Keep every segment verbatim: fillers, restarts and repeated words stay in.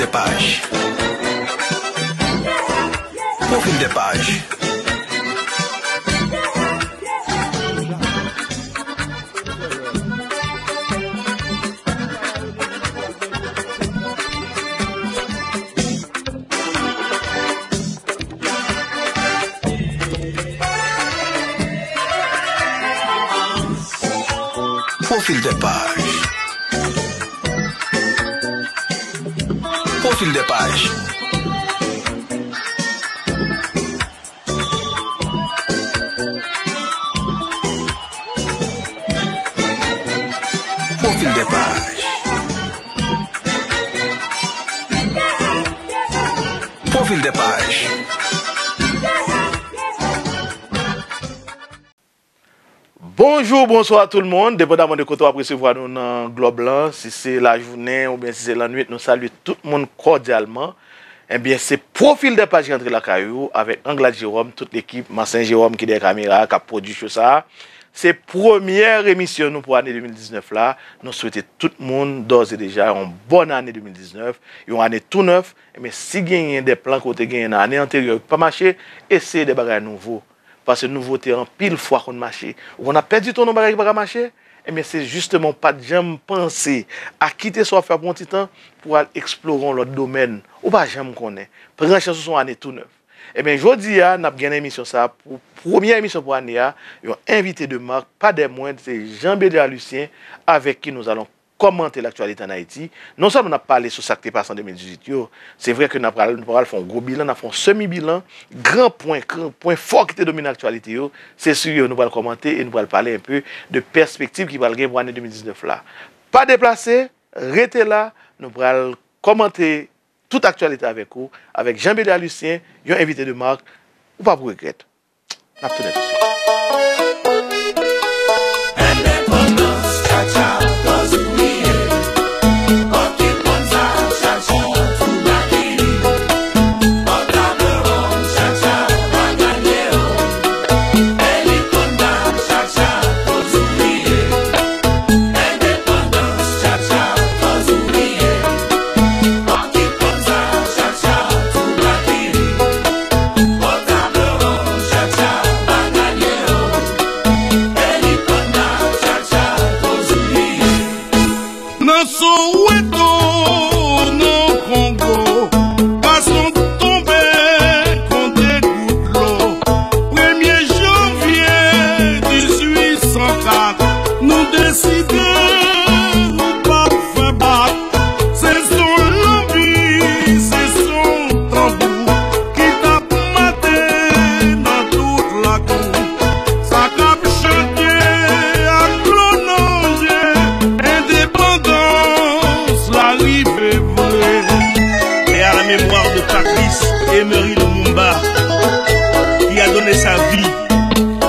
Des pages. Profil des pages. Profil des pages. Profil des pages. Profil des pages. Profil des pages. Bonjou, bonswa tout moun, depandaman de kote w ap resevwa nou nan glòb lan, si se lajounen oubyen si se lannwit, nou salye tout moun kòdyalman. Ebyen, se Profil des pages ki antre lakay ou avèk Anglade Jérôme, tout lekip, Marcelin Jérôme ki dèyè kamera a, k ap pwodui cho sa a. Se premyè emisyon nou pou ane de mil diznèf la. Nou swete tout moun, dòz e deja, yon bòn ane de mil diznèf, yon ane tou nèf. Ebyen, si genyen de plan ke w te genyen nan ane anteryè yo ki pa mache, eseye de bagay nouvo. Paske nouvote anpil fwa konn mache. Ou konn ap pèdi tan nan bagay ki pa ka mache? Ebyen, se jisteman w pa t janm panse a kite sa w ap fè pou yon ti tan pou w al eksplore yon lòt domèn. Ou pa janm konnen. Pran chans ou, se yon ane tou nèf. Ebyen, jodi a, n ap gen nan emisyon sa a, pou premyè emisyon pou ane a, yon envite de mak, pa dè mwend, se Jean Béliard Lucien, avec qui nous allons commenter l'actualité en Haïti. Non sèlman n ap pale sou sa k te pase an de mil dizuit yo, se vre ke n ap pral, nou pral fè yon gwo bilan, n ap fè yon semi bilan, gran pwen, gran pwen fò ki te domine aktyalite yo, se sou yo nou pral kòmante e nou pral pale enpe de pèspektiv ki pral gen pou ane de mil diznèf la. Pa deplase, rete la, nou pral kòmante tout aktyalite avèk ou, avèk Jean Béliard Lucien, yon envite de mak, ou p ap regrèt. N ap tounen tousuit. Nan Soweto, nan Kongo, gason tonbe kon de gout dlo. Premye janvye dizuit san kat, nou deside nou p ap fè bak. Se son lanbi, se son tanbou ki t ap mate nan tout lakou. Sa k ap chante ak dlo nan je, endepandans la rive vre. Et à la mémoire de Patrice Emery Lumumba, qui a donné sa vie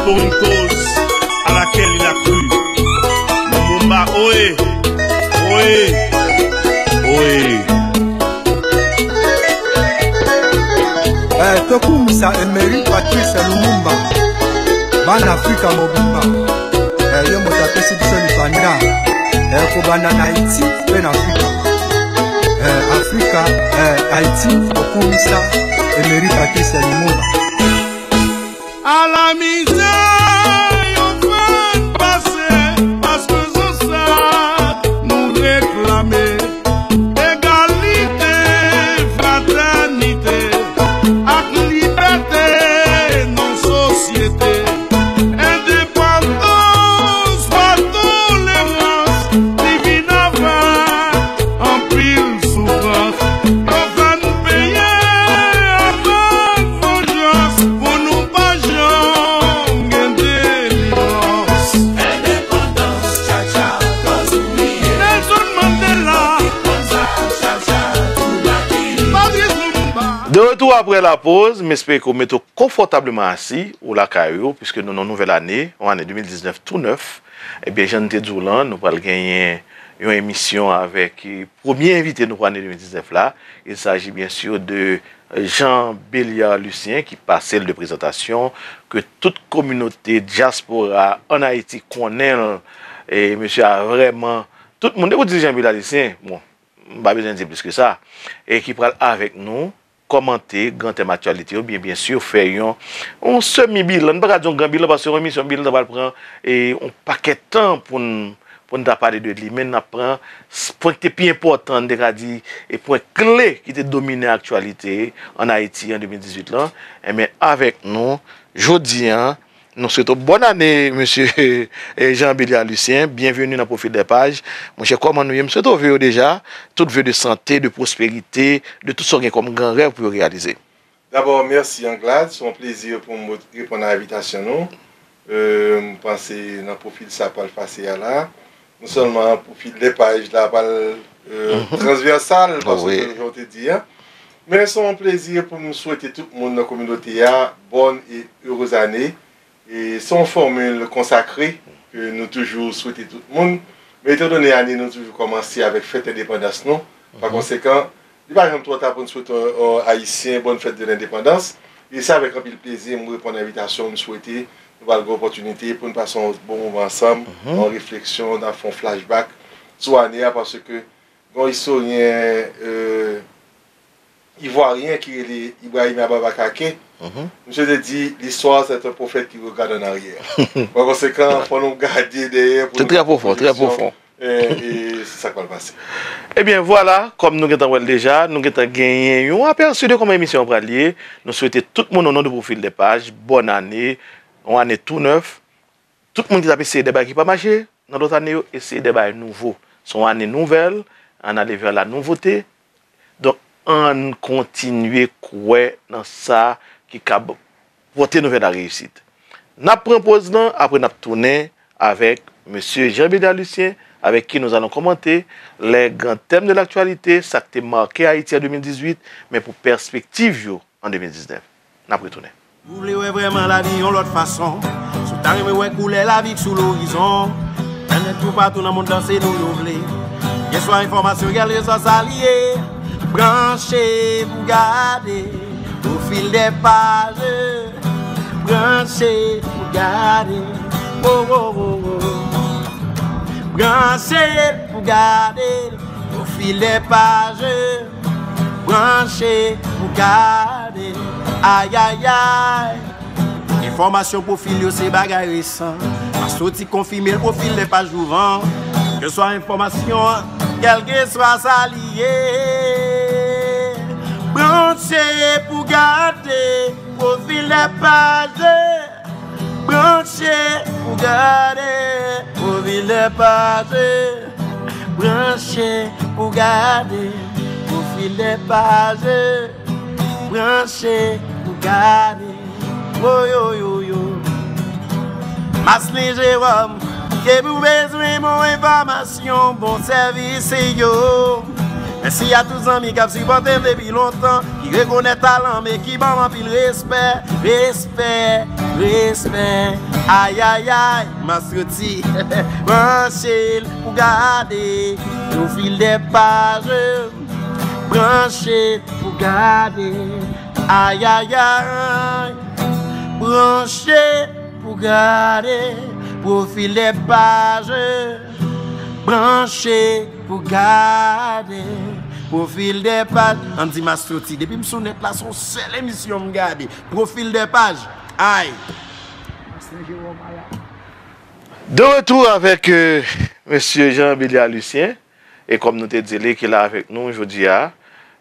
pour une cause à laquelle il a cru. Lumumba, oe! Oe! Oe! Eh, Tecumseh Emery Patrice Lumumba, Ban Africa Mobimba. Eh, yo mota pesi bisoli panda. Eh, ko banda na Haiti, ben Africa. Eh, Africa, eh, Haiti, Tecumseh Emery Patrice Lumumba. A la mizè yo fè n pase, paske se sa nou reklame. Egalite, fratènite, ak libète nan sosyete. Endepandans pa tolerans, li vin avèk anpil soufrans. Yo fè n peye avèk vanjans pou nou pa janm gen delivrans. Endepandans, tchatcha, pa oubliye. Nelson Mandela. Patrice Lumumba. De retour après la pause, m espere ke w mete w konfòtableman asi, ou lakay ou, puiske nou nan nouvèl ane, yon ane de mil diznèf tou nèf. Ebyen, jan n te di w lan, nou pral genyen yon emisyon avèk, eh, premye envite nou pou ane de mil diznèf la. Il s'agit bien sûr de Jean Béliard Lucien, ki pase l de prezantasyon, ke tout kominote dyaspora ann Ayiti konnen l. E mesye a vrèman, tout moun, depi w di Jean Béliard Lucien, bon, m pa bezwen di plis ke sa, e ki pral avèk nou kòmante gran tèm aktyalite yo, byen, byen si, fè yon, yon semi bilan. Nou pa ka di yon gran bilan, paske yon emisyon bilan pral pran e, yon pakèt tan pou n, pou n ta pale de li, men n ap pran s- pwen ki te pi enpòtan, n te ka di, e pwen kle ki te domine aktyalite an Ayiti an de mil dizuit lan. Enben, avèk nou, jodi a, nou swete w bòn ane, mesye e, Jean Béliard Lucien. Byenveni nan Profil des Pages. Monchè, kòman nou ye? M swete w veye w deja, tout ve de sante, de pwosperite, de tout sa w gen kòm gran rèv pou yo reyalize. Dabò, mèsi Anglade, se yon plezi pou m reponn a envitasyon nou. Euh, m panse nan pwofil sa pral pase a la. Non sèlman pwofil de paj la pral euh, transvèsal, paske jan w te di a. Men se yon plezi pou m swete tout moun nan kominote a bòn e erez ane. E se yon fòmil konsakre ke nou toujou swete tout moun. Men etandone ane nou toujou kòmanse avèk fèt endepandans nou. Pa konsekan, li pa janm twò ta pou n swete yon, yon Ayisyen bòn fèt de lendepandans. E se avèk anpil plezi m reponn envitasyon w, m swete nou pral gen opòtinite pou n pase yon bon moman ansanm, yon refleksyon, n ap fè yon flashback sou ane a, paske gen yon istoryen euh, ivwaryen ki rele Ibrahima Baba Kake. Misye te di, l'histoire, c'est un prophète qui regarde en arrière. Pa konsekan, fò nou gade dèyè pou nou fè refleksyon. Se trè pwofon, trè pwofon. E, e se sa k pral pase. Ebyen, vwala, kòm nou gentan wè l deja, nou gentan genyen yon apèsi de kòman emisyon an pral ye. Nou swete tout moun, o non de Profil des Pages, bòn ane, yon ane tou nèf. Tout moun ki t ap eseye de bagay ki pa mache nan lòt ane yo, eseye de bagay nouvo. Se yon ane nouvèl, ann ale vè la nouvote. Donk, ann kontinye kwè nan sa ki kab pote nou vè la reyisit. N ap pran poz lan, apre n ap tounen avèk mesye Jean Béliard Lucien, avec qui nous allons commenter les grands thèmes de l'actualité, sa k te make Ayiti an de mil dizuit, men pou pèspektiv yo an de mil diznèf. N ap retounen. Ou vle wè vrèman lavi yon lòt fason? Si w ta renmen wè koulè lavi k sou lorizon, entènèt toupatou nan mond lan se nou yo vle. Kèlkeswa enfòmasyon, kèlkeswa sa l ye, branche pou gade Profil des Pages. Branche pou gade. Oh, oh, oh, oh. Branche pou gade Profil des Pages. Branche pou gade. Ayayay. Enfòmasyon pwofil yo se bagay resan. Mastoti konfime l, Profil des Pages douvan. Kèlkeswa enfòmasyon an, kèlkeswa sa li ye. Branche pou gade Profil des Pages. Branche pou gade Profil des Pages. Branche pou gade Profil des Pages. Branche pou gade. Woyoyoyo. Maslin Jewòm, depi w bezwen bon enfòmasyon, bon sèvis, se yo. Mèsi a tout zanmi k ap sipòte m depi lontan, ki rekonèt talan m e ki ban m anpil respè. Respè, respè. Ayayay, Mastoti. Branche l pou gade Profil des Pages. Branche pou gade. Ayayay. Branche pou gade Profil des Pages. Branche pou gade Profil des Pages. Ann di Mastoti, depi m sou nèt la, se yon sèl emisyon m gade, Profil des Pages. Ay! De retour avec euh, mesye Jean Béliard Lucien. E kòm nou te di li, ki la avèk nou jodi a,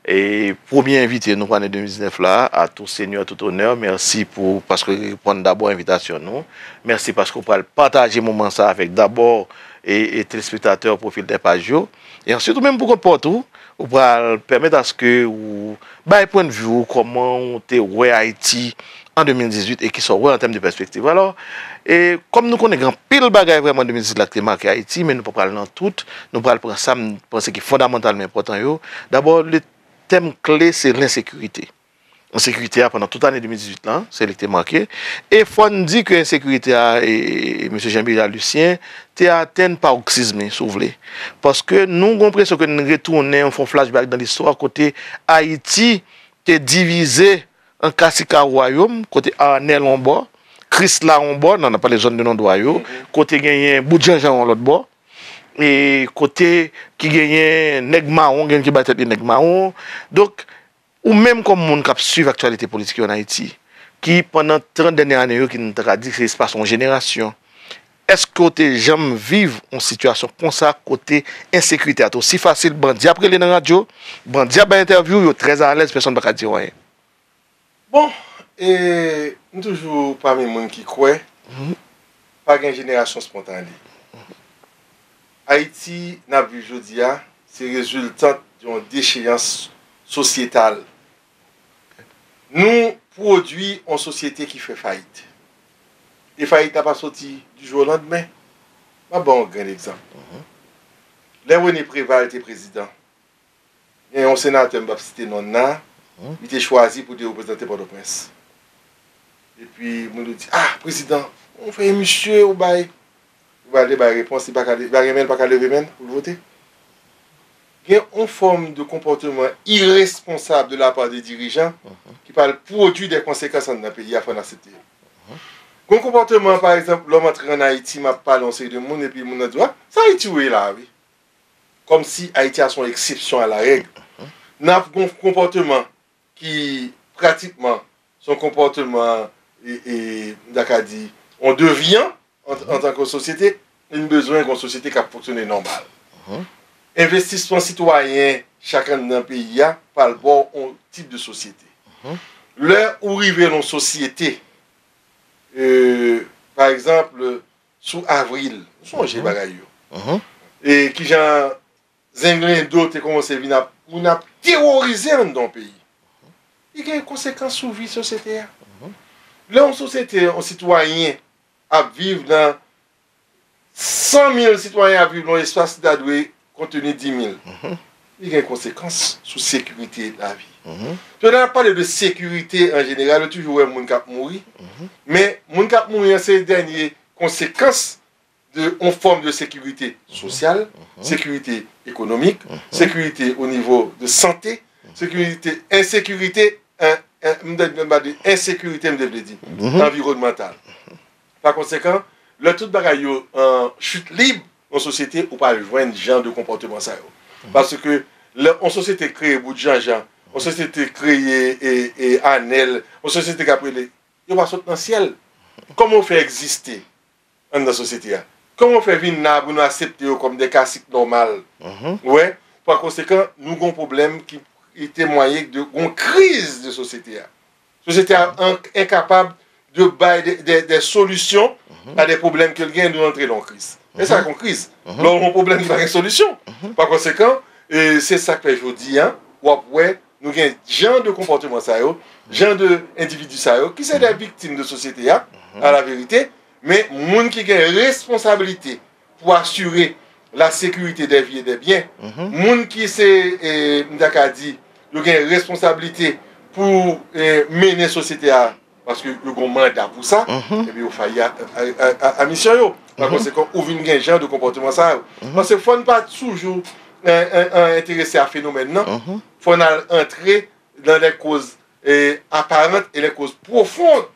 e premye envite nou pou ane de mil diznèf la, à tout seigneur, tout honneur. Mèsi pou, paske w reponn dabò envitasyon nou. Mèsi paske w pral pataje moman sa avèk dabò e, e telespektatè Profil des Pages yo. E answit, ou menm pou kont pa w tou, ou pral pèmèt aske ou bay pwennvi w, kòman w te wè Ayiti an de mil dizuit e kisa w wè an tèm de pèspektiv. Alò, e kòm nou konnen gen anpil bagay vrèman de mil dizuit la ki te make Ayiti, men nou pa pral nan tout, nou pral pran sa m panse ki fondamantalman enpòtan yo. Dabò, le tèm kle se lensekirite. Ensekirite a pandan tout ane de mil dizuit lan, se li ki te make. E fò n di ke ensekirite a, e, e, mesye Jean Béliard Lucien, te atenn paroksizm li, si w vle. Paske nou gen enpresyon ke n retounen, n fè yon flashback nan listwa kote Ayiti te divize an kasika wayòm, kote Arnel yon bò, Krisla yon bò, nan, n ap pale zòn de Nondwa yo, kote genyen bout janjan yon lòt bò. e kote ki genyen nèg mawon, gen ki bay tèt li nèg mawon. Donk, ou menm kòm moun k ap swiv aktyalite politik yo ann Ayiti, ki pandan trant dènye ane yo, ki n ta ka di se espas yon jenerasyon, èske w te janm viv yon sitiyasyon konsa kote ensekirite a te osi fasil, bandi ap rele nan radyo, bandi ap bay entèvyou, yo trè alèz, pèsonn pa ka di w anyen? Bon, e, m toujou pami moun ki kwè pa gen jenerasyon espontane. Ayiti n ap viv jodi a, se reziltan yon decheyans sosyetal. Nou pwodui yon sosyete ki fè fayit. E fayit la pa soti di jou o landmen. M ap ba w yon grenn egzanp. Lè René Préval te prezidan, gen yon senatè, m p ap site non l la, li te chwazi pou te reprezante Pòtoprens. Epi moun yo di, "Ah, prezidan, ou fè misye, ou bay." Ou bay, li bay repons, li pa ka, li pa renmen, li pa ka leve men l pou l vote. Gen yon fòm de konpòteman iresponsab de la part de dirijan ki pral pwodui de konsekans anndan peyi a, fò n aksepte yo. Gen yon konpòteman, pa egzanp, lè m antre ann Ayiti, m ap pale yon seri de moun, epi moun nan di, "Ah, se Ayiti ou ye la, wi." Kòmsi Ayiti a se yon eksepsyon a la règ. N ap gen yon konpòteman ki pratikman se yon konpòteman, e, e, m ta ka di, yon devyan an, antanke sosyete, e n bezwen yon sosyete k ap fonksyone nòmal. Envestisman sitwayen chak anndan peyi a pral ba w yon tip de sosyete. Lè ou rive nan yon sosyete, e, pa egzanp, sou Avril, ou sonje bagay yo. E kijan zenglendo te kòmanse vin ap, moun ap teworize anndan yon peyi. Li gen konsekans sou vi sosyete a. Lè yon sosyete, yon sitwayen ap viv nan san mil sitwayen ap viv nan yon espas ki ta dwe konteni di mil, li gen konsekans sou sekirite lavi. Lè n ap pale de sekirite an jeneral, yo toujou wè moun k ap mouri, men moun k ap mouri an se dènye konsekans de yon fòm de sekirite sosyal, sekirite ekonomik, sekirite o nivo de sante, sekirite, ensekirite, en, en, m te, m pa di ensekirite, m te vle di, anviwònmantal. Pa konsekan, lè tout bagay yo an chit lib, yon sosyete, ou pral jwenn jan de konpòteman sa yo. Paske lè yon sosyete kreye bout janjan, yon sosyete kreye, e, e, anèl, yon sosyete k ap rele, yo pa sot nan syèl. Kòman yo fè egziste anndan sosyete a? Kòman yo fè vin la pou nou aksepte yo kòm de kasik nòmal? Ou wè, pa konsekan, nou gen yon pwoblèm ki, ki temwaye de yon kriz de sosyete a. Sosyete a an, enkapab de bay de, de, de solisyon a de pwoblèm ke l gen, nou antre nan yon kriz. E sa k yon kriz. Lè w gen yon pwoblèm ki pa gen solisyon. Pa konsekan, e, se sa k fè jodi a, w ap wè, nou gen jan de konpòteman sa yo, jan de endividi sa yo, ki se de viktim de sosyete a, a la verite, men moun ki gen responsablite pou asire la sekirite de vi e de byen, moun ki se, e, m ta ka di, yo gen responsablite pou, e, mennen sosyete a, paske yo gen manda pou sa, epi yo fayi a, a, a, a, a misyon yo. Pa konsekan, ou vin gen jan de konpòteman sa yo. Paske fò n pa toujou, e, e, e, enterese a fenomèn nan. Fò n al antre dans les causes, e, apparentes et les causes profondes,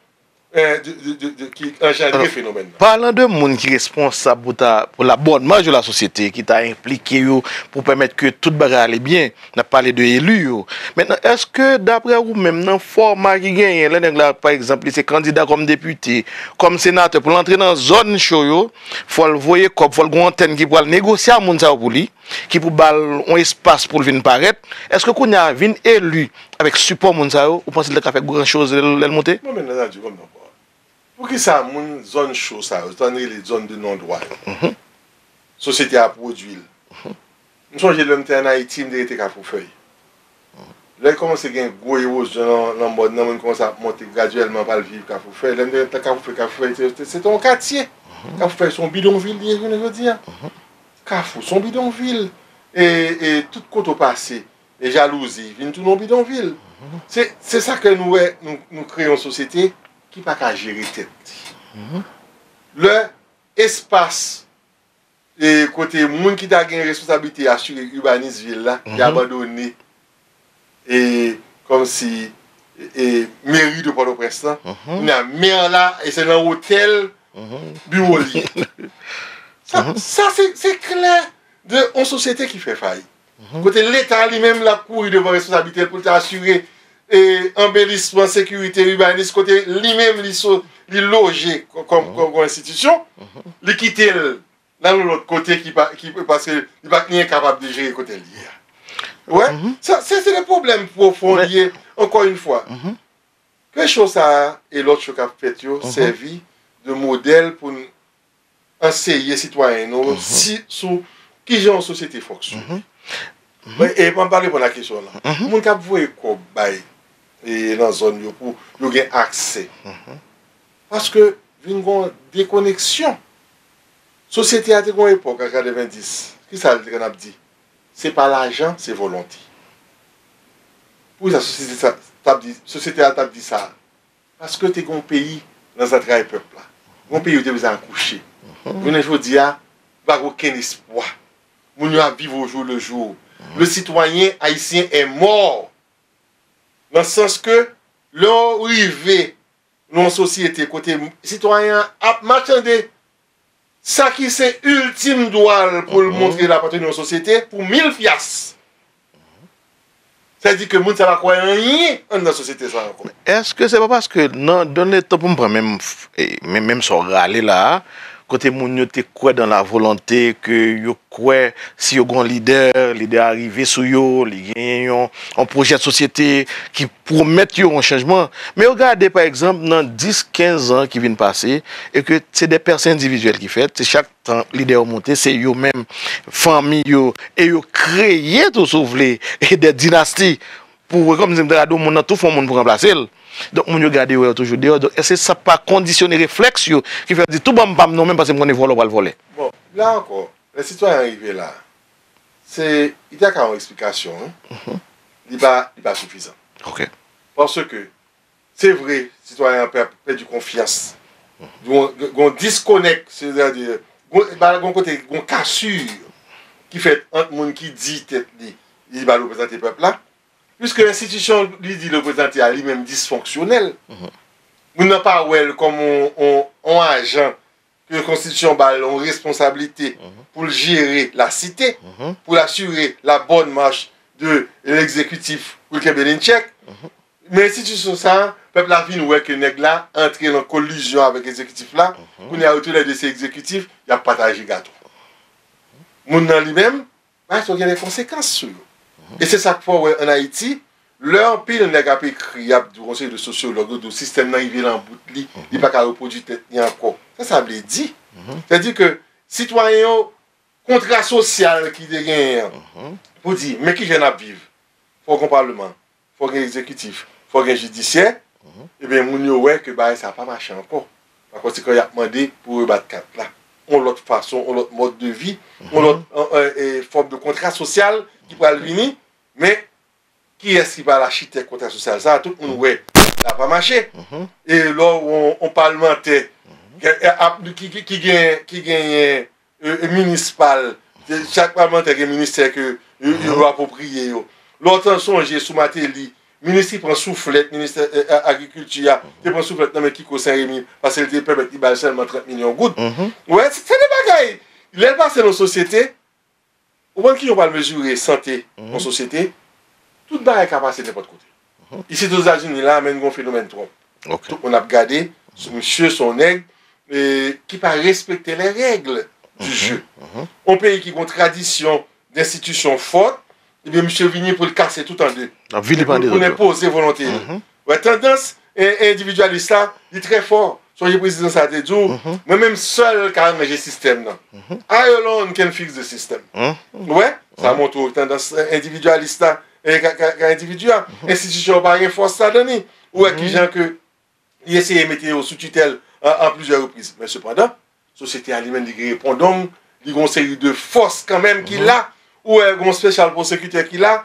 e, de, de, de, de, ki anjandre fenomèn nan. Palan de moun ki responsab pou ta, pou la bonne marche de la société, ki ta enplike yo pou pèmèt ke tout bagay ale byen, n ap pale de eli yo. Mentnan, èske, daprè ou menm, nan fòma ki genyen, lè nèg la, pa egzanp, li se kandida kòm depite, kòm senatè, pou l antre nan zòn cho yo, fò l voye kòb, fò l gen yon antèn ki pral negosye a moun sa yo pou li, ki pou ba l yon espas pou l vin parèt, èske kounye a vin eli avèk sipò moun sa yo, ou panse l ta ka fè gran choz lè l, lè l monte? Mwen menm nan radyo kòm nan pwa. Poukisa moun zòn cho sa yo, zòn rele zòn de non dwa yo? Sosyete a pwodui l. M sonje lè m te ann Ayiti, m te rete Kafou Fèy. Lè kòmanse gen gwo ewozyon nan, nan mòn nan, moun kòmanse ap monte gradyèlman pral viv Kafou Fèy. Lè m te nan Kafou Fèy, Kafou Fèy se, se, se te yon katye. Kafou Fèy se yon bidonvil li ye jounen jodi a. Kafou se yon bidonvil. E, e tout kote w pase, e jalouzi vin tounen yon bidonvil. Se, se sa ke nou wè, nou, nou kreye yon sosyete ki pa ka jere tèt li. Lè espas e kote moun ki ta gen responsablite asire ibanis vil la, te abandone, e kòmsi, e, meri de Pòtoprens lan. Kounye a, mè la, e se nan otèl biwo li ye. Sa, sa se, se klè de yon sosyete ki fè fayit. Kote Leta li menm l ap kouri devan responsablite l pou l ta asire e, anbelisman, sekirite, ibanis, kote li menm li, so, li loje kò- kòm kòm kòm enstitisyon, li kite l nan yon lòt kote ki pa, ki, paske li pa, li enkapab de jere kote l ye a. Wè, sa, se, se de pwoblèm pwofon li ye, ankò yon fwa. Ke cho sa a e lòt cho k ap fèt yo sèvi de modèl pou n anseye sitwayen nou si, sou kijan yon sosyete fonksyone. E m ap reponn a kesyon w lan. Moun k ap voye kòb bay e nan zòn yo pou yo gen aksè. Paske vin gen yon dekoneksyon. Sosyete a te gen yon epòk an katrevenndis. Kisa l te konn ap di? Se pa lajan, se volonte. Poukisa sosyete sa t ap di, sosyete a t ap di sa? Paske te gen yon peyi nan zantray pèp la. Yon peyi yo te bezwen akouche. Jounen jodi a, pa gen okenn espwa. Moun yo ap viv au jour le jour. Le citoyen haïtien est mort. Nan sans ke, lè w rive nan yon sosyete kote sitwayen an ap machande sa ki se iltim dwa l pou l montre l apateni yon sosyete pou mil pyas. Sa di ke moun sa pa kwè anyen anndan sosyete sa ankò. Èske se pa paske nan, nan letan pou m pran menm, menm, menm sa w rale la a, kote moun yo te kwè dan la volonte, ke yo kwè si yo gen yon lidè, lidè a rive sou yo, li genyen yon, yon pwojè de sosyete ki pwomèt yo yon chanjman. Men yo gade, pa egzanp, nan dis, kenz an ki vin pase, e ke se de pèsè endividyèl ki fèt, se chak tan lidè yo monte, se yo menm, fanmi yo, e yo kreye tou, si w vle, e de dinasti. Pou, kòmsi m ta gade yon moun nan tou fè yon moun pou ranplase l. Donk, moun yo gade yo, wè yo toujou deyò. Donk, èske sa pa kondisyone reflèks yo ki fè yo di, "Tou ban m pa m non menm, paske m konnen vòlè w pral vòlè"? Bon, la ankò, lè sitwayen an rive la, se, li ta ka yon eksplikasyon, wi. Li pa, li pa sifizan. Paske, se vre, sitwayen an pè- pèdi konfyans. Gon, gon diskonèk, sètadi, gon, ba- gon kote, gon kasir ki fèt ant moun ki di tèt li, li pa reprezante pèp la, piske enstitisyon li di l reprezante a li menm disfonksyonèl. Moun nan pa wè l kòm on, on, on ajan ke konstitisyon ba l yon responsablite pou l jere lasite, pou l asire la bonne marche de l'exécutif, pou l kenbe liy tchèk. Men enstitisyon sa a, pèp la vin wè ke nèg la antre nan kolizyon avèk egzekitif la, kounye a yo toulède se egzekitif, y ap pataje gato. Moun nan li menm, bagay sa yo gen de konsekans sou yo. E se sa k fè w wè ann Ayiti, lè anpil nèg ap ekri, y ap di w, yon seri de sosyològ, yo di w sistèm nan rive nan bout li, li pa ka repwodui tèt li ankò. Sa sa vle di? Sètadi ke sitwayen yo, kontra sosyal ki te genyen an, pou di, men kijan n ap viv? Fò gen yon palman, fò gen egzekitif, fò gen jidisyè, ebyen, moun yo wè ke bagay sa pa mache ankò. Pa konsekan, y ap mande pou rebat kat la. Yon lòt fason, yon lòt mòd de vi, yon lòt, e, e, fòm de kontra sosyal ki pral vini, men kiyès ki pral achitèk kontra sosyal sa a? Tout moun wè sa pa mache. E lè w, yon, yon palmantè, e, ap, ki, ki, ki gen, ki genyen e, e, minis pa l. Chak palmantè gen ministè ke yo, yo apwopriye yo. Lè w t sonje sou Martelly, minis ki pran souflèt, ministè, e, e, agrikilti a, te pran souflèt nan men Kiko Sen Remi, paske l te pèmèt li ba l sèlman trant milyon goud. Ou wè, se, se de bagay. Lè l pase nan sosyete, ou konn kijan w pral mezire sante yon sosyete? Tout bagay ka pase nenpòt kote. Isit Ozetazini la, men gen yon fenomèn twonp. Tout moun ap gade, misye se yon nèg, e, ki pa respekte les règles du jeu. Yon peyi ki gen yon tradisyon d enstitisyon fò, ebyen, misye vini pou l kase tout an de. L ap vilipande zòt yo. Pou l enpoze volonte li. Wè, tandans, e, endividyalis la, li trè fò. Sonje prezidan sa te di w, mwen menm sèl ka ranje sistèm nan. I alone can fix the system. Ou wè? Sa montre w tandans, e, endividyalis la, e, ka, ka, ka endividi a. Enstitisyon yo pa gen fòs ladan li. Ou wè kijan ke li eseye mete yo sou titèl an, an plizyè repriz. Men sepandan, sosyete a li menm, li gen repondong, li gen yon seri de fòs kanmenm ki la. Ou wè, gen yon special prosecutor ki la,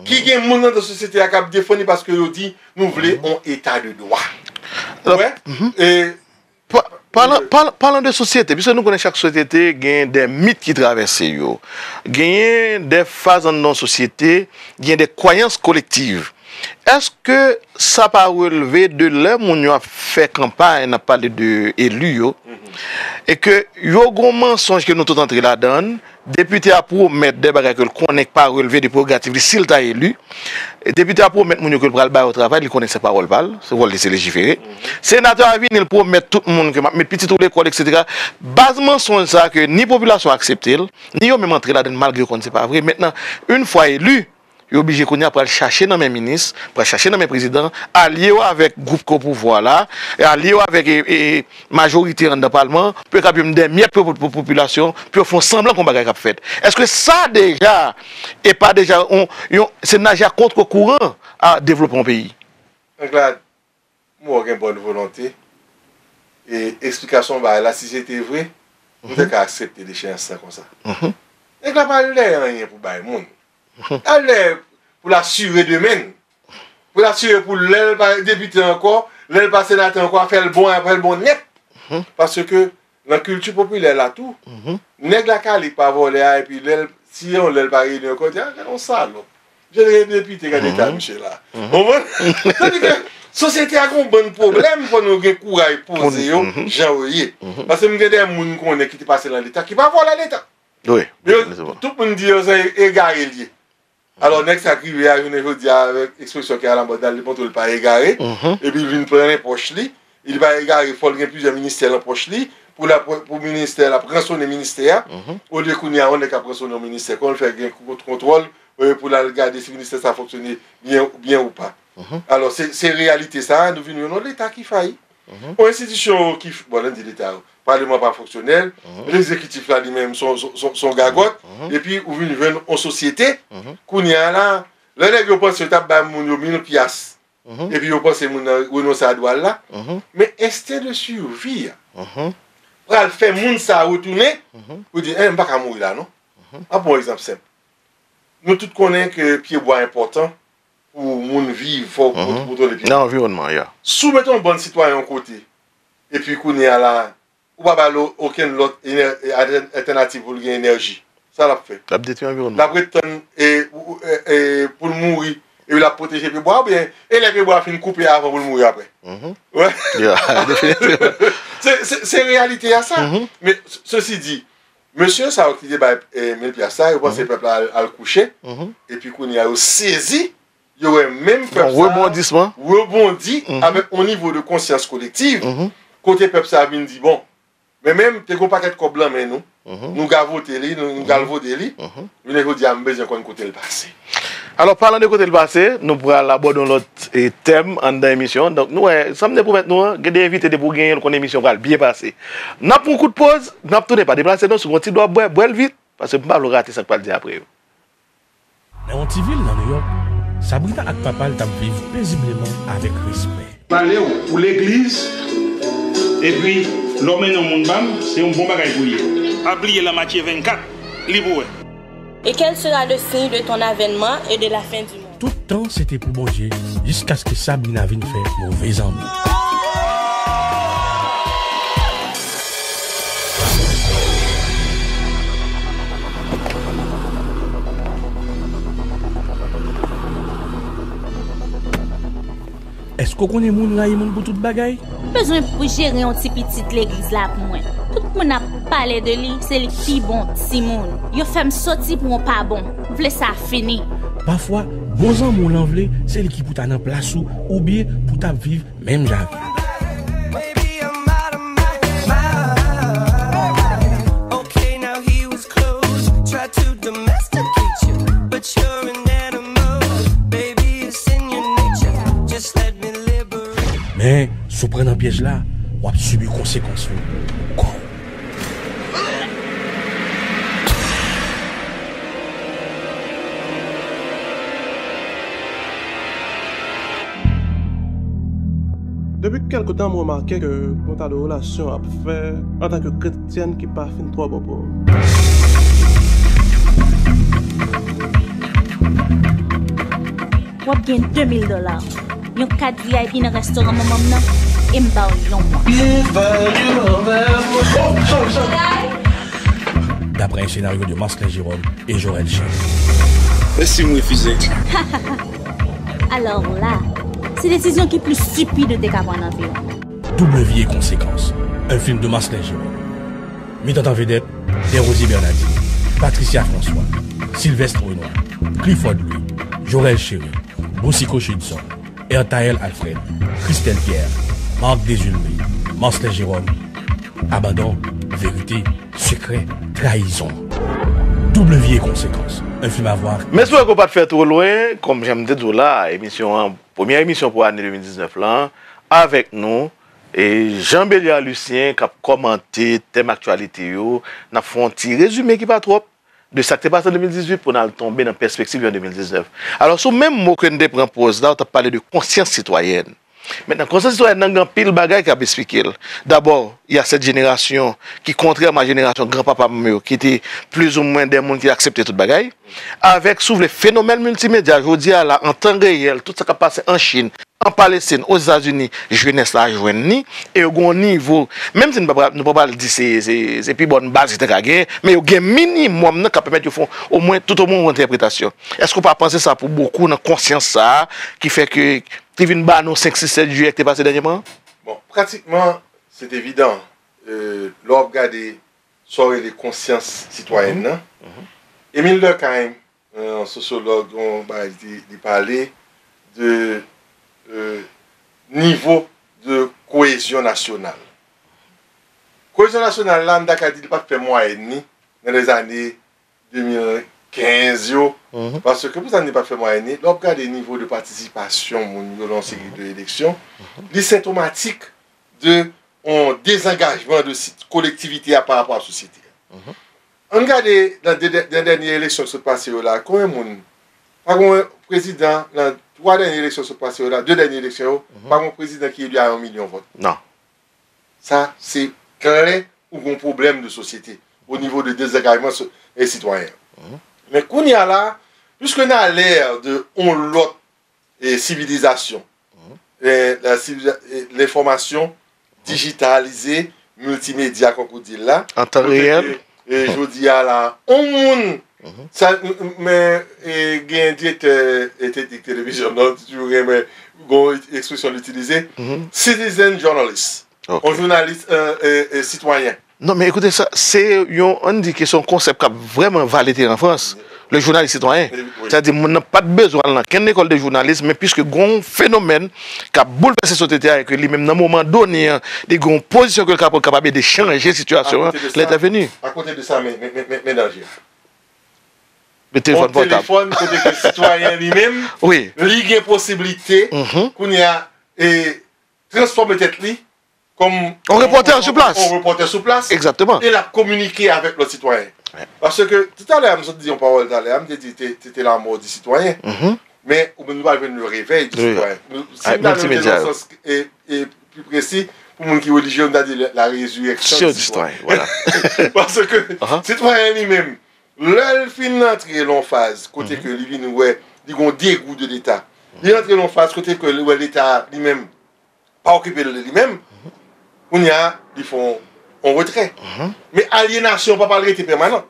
ki gen moun nan sosyete a k ap defann li paske yo di, nou vle yon eta de dwa. Ou wè? E, pa- palan, palan, palan de sosyete, piske nou konnen chak sosyete gen de mit ki travèse yo. Genyen de faz anndan yon sosyete, gen de kwayans kolektiv. Èske sa pa relve de lè moun yo ap fè kanpay, n ap pale de eli yo, E ke yo gon mansonj ke nou tout antre ladan l. Depite a pwomèt de bagay ke l konnen k pa relve de prerogativ li si l ta eli. Depite a pwomèt moun yo ke l pral ba yo travay, li konnen se pawòl pa l, se wòl li se lejifere. Senatè a vini, l pwomèt tout moun ke m ap met pitit ou lekòl, etsetera. Baz mansonj sa ke ni popilasyon aksepte l, ni yo menm antre ladan l malgre yo konn se pa vre. Mentnan, yon fwa eli, yo oblije kounye a pral chache nan men minis, pral chache nan men prezidan, alye yo avèk gwoup ki o pouvwa la, alye yo avèk e, e, majorite anndan palman, pou yo kapab jwenn de myèt pou, pou, pou popilasyon, pou yo fè yon sanblan kon bagay k ap fèt. Èske sa deja, e pa deja, on, yon, se naje a kontre kouran a devlopman yon peyi? Anglad, m wè w gen bòn volonte, e eksplikasyon w bay la, si se te vre, m te ka aksepte decheyans lan konsa. Nèg la pa al dèyè anyen pou bay moun. Al dèyè pou l asire demen l. Pou l asire pou lè l pa depite ankò, lè l pa senatè ankò, afè l bon, afè l bon nèt. Paske nan kilti popilè la tou, nèg la kale pa vòlè a, epi lè l, si yon lè l pa reyini ankò, di, "A, gade yon salòp. Misye te gen depite, gade eta misye la." Konprann? Tandike sosyete a gen yon bann pwoblèm, fò nou gen kouraj poze yo jan yo ye. Paske m gen de moun m konnen ki te pase nan Leta, ki pa vòlè Leta. Wi, yo, tout moun di yo se egare l ye. Alò, nèg sa k rive a, jounen jodi a, avèk ekspresyon ki alamòd la, li montre l pa egare, epi l vin plen pòch li, li pa egare, fò l gen plizyè ministè nan pòch li, pou l ap, pou ministè l ap ransone ministè a, olye kounye a, yon nèg k ap ransone yon ministè, kòman l fè gen kont-, kontwòl, e, pou l al gade si ministè sa fonksyone byen, byen ou pa. Alò, se, se reyalite sa a, nou vin jwenn yon Leta ki fayi. Yon enstitisyon ki, bon, lè n di Leta, palman pa fonksyonèl, egzekitif la li menm son, son, son, son gagòt, epi ou vin jwenn yon sosyete, kounye a la, lè nèg yo panse yo t ap bay moun yo mil pyas, epi yo panse moun nan renonse a dwa l la, men ensten de sivi a pral fè moun sa a retounen, pou di, "En, m pa ka mouri la, non." An pran yon egzanp senp. Nou tout konnen ke pyebwa enpòtan pou moun viv, fò w, pou w tonde pye. Nan anviwònman, ya. Si w mete yon bann sitwayen yon kote, epi kounye a la, ou pa ba l okenn lòt enè-, altè-, altènativ pou l gen enèji, sa l ap fè? L ap detwi anviwònman. L ap ret tann, e, ou, e, e, pou l mouri, epi l ap pwoteje pyebwa, oubyen, e lè pyebwa a fin koupe avan pou l mouri apre? Wè. Ya, definitivman. Se, se, se reyalite a sa. Men, s-, sesi di, mesye sa yo ki te bay, e, mil pyas sa, yo panse pèp la al, al kouche, epi kounye a yo sezi, yo wè menm pèp sa rebondi avèk yon nivo de konsyans kolektiv, kote pèp sa vin di, "Bon, men menm te gon pakèt kòb lan men nou, nou ka vote li, nou, nou ka vote li, jounen jodi a m bezwen konn kote l pase." Alò, palan de kote l pase, nou pral abòde yon lòt, e, tèm anndan emisyon. Donk, nou wè, sa m te pwomèt nou an, gen de envite depi w genyen l, konnen emisyon pral byen pase. N ap pran yon kout poz, n ap tounen pa deplase non, si w gon ti dlo w ap bwè, bwè l vit, paske m pa vle w rate sa k pral di apre yo. Nan yon ti vil nan Nouyòk, Sabrina ak papa l t ap viv pezibleman avèk respè. Pale w pou legliz, epi lè w mennen yon moun ba m, se yon bon bagay pou l ye. Pa bliye Lamatye vennkat, li pou wè. Et quel sera le signe de ton avènement et de la fin du monde? Tout tan se te pou Bondye, jiskaske Sabrina vin fè move zanmi. Èske w konnen moun rayi moun pou tout bagay? M bezwen pou jere yon ti pitit legliz la pou mwen. Tout moun ap pale de li, se li k pi bon timoun. Yo fè m soti pou yon pa bon. M vle sa fini. Pafwa, bon zanmi w lan vle, se li ki pou ta nan plas ou, oubyen pou t ap viv menm jan ak ou. Men, si w pran nan pyèj la, w ap sibi konsekans yo pou kò w. Depi kèlke tan, m remake ke yon ta de relasyon ap fè antanke kretyèn ki pa fin twò bon pou ou. W ap gen de mil dola, yon kat V I P nan restoran manman m nan, e m ba w yon mwa. Daprè yon senaryo de Marcelin Jérôme e Jorel Jean. E si m refize? Alò la, se desizyon ki pli stipid ou te ka pran nan vi w. W e konsekans. Un film de Marcelin Jérôme. Met an vedèt Desrosiers Bernardin, Patricia François, Sylvestre Renois, Clifford Louis, Jorel Chéry, Boucicaut Chidson, Ertaël Alfred, Christelle Pierre, Marc Désulmé, Marcelin Jérôme. Abandon, vérité, secret, trahison. Double vie et conséquence. Un film à voir. Men sou wè ke w pa t fè twò lwen, kòm jan m te di w la, emisyon an, premyè emisyon pou ane de mil diznèf lan, avèk nou, e Jean Béliard Lucien k ap kòmante tèm aktyalite yo. N ap fè yon ti rezime ki pa twòp de sa k te pase an de mil dizuit pou n al tonbe nan pèspektiv yo an de mil diznèf. Alò, sou menm mo ke n te pran pòz la, w t ap pale de konsyans sitwayèn. Mentnan, konsyans sitwayèn nan gen anpil bagay k ap esplike l. Dabò, y a cette génération qui, contrairement à jenerasyon granpapa m yo, ki te plizoumwen de moun ki aksepte tout bagay, avèk, si w vle, fenomèn miltimedya, jodi a la, an tan reyèl, tout sa k ap pase an Chin, an Palestin, Ozetazini, jenès la jwenn li, e yo gen yon nivo, menm si nou pa pral, nou pa pral di se, se, se pi bòn baz ki te ka gen, men yo gen minimòm nan k ap pèmèt yo fè omwen, tout omwen yon entèpretasyon. Èske w pa panse sa pou bokou nan konsyans sa a, ki fè ke li vin ba nou senk, sis, sèt jiyè ki te pase dènyèman? Bon, pratikman, se evidan. E, lè w ap gade sa w rele konsyans sitwayèn nan, Émile Durkheim, yon sosyològ, yon bagay, li, li pale de, e, nivo de koyezyon nasyonal. Koyezyon nasyonal la, m ta ka di li pa t fè mwayèn li nan lèzane de mil kenz yo. Paske pou sa n pa fè mwayèn li, lè w ap gade nivo de patisipasyon moun yo nan yon seri de eleksyon, li sentomatik de yon dezangajman de si-, kolektivite a pa rapò a sosyete a. Ann gade nan de, de, nan dènye eleksyon ki sot pase yo la, konbyen moun, pa gen yon prezidan nan twa dènye eleksyon ki sot pase yo la, de dènye eleksyon yo, pa gen yon prezidan ki eli a yon milyon vòt. Non. Sa, se klè ou gen yon pwoblèm de sosyete, o nivo de dezangajman so-, e sitwayen. Men kounye a la, puiske n a lè de yon lòt, e, sivilizasyon, e, la siviliza-, e, lenfòmasyon dijitalize, miltimedya, kòm ou di l la, an tan reyèl, e, jodi a la, yon moun, sa, m, m, men, e, gen direktè, e, teknik televizyon, non, toujou renmen, gon ekspresyon l itilize, citizen journalist. Ok. Yon jounalis, e, e, e, sitwayen. Non, men ekoute sa, se yon, ann di ke se yon konsèp k ap vrèman vale teren an Frans, le journaliste citoyen. Wi. Sètadi, moun nan pa t bezwen al nan kenn lekòl de jounalis, men piske gen yon fenomèn k ap boulvèse sosyete a, e ke li menm, nan moman done an, li gen yon pozisyon ke l ka pran, kapab ede chanje sitiyasyon an, l entèveni. Akote de sa, men, men, men, men, men danje a. Yon telefòn pòtab. Yon telefòn kote ke sitwayen li menm, wi, li gen posiblite, kounye a, e, transfòme tèt li kòm yon repòtè sou plas. Yon repòtè sou plas. Egzakteman. E l ap kominike avèk lòt sitwayen. Wi. Paske, talè a, m sot di yon pawòl talè a, m te di, te, te, te la mò di sitwayen. Men, ou menm, nou pral jwenn le réveil du citoyen. Si m ta mete nan sans, e, e, pi presi, pou moun ki relijye, m ta di la, la résurrection du citoyen. Vwala. Paske, sitwayen li menm, lè l fin antre nan yon faz, kote ke li vin wè, li gen yon degou de Leta. Li antre nan yon faz kote ke li wè Leta li menm pa okipe l li menm, kounye a, li fè yon, yon retrè. Men alyenasyon pa pral rete pèmanan.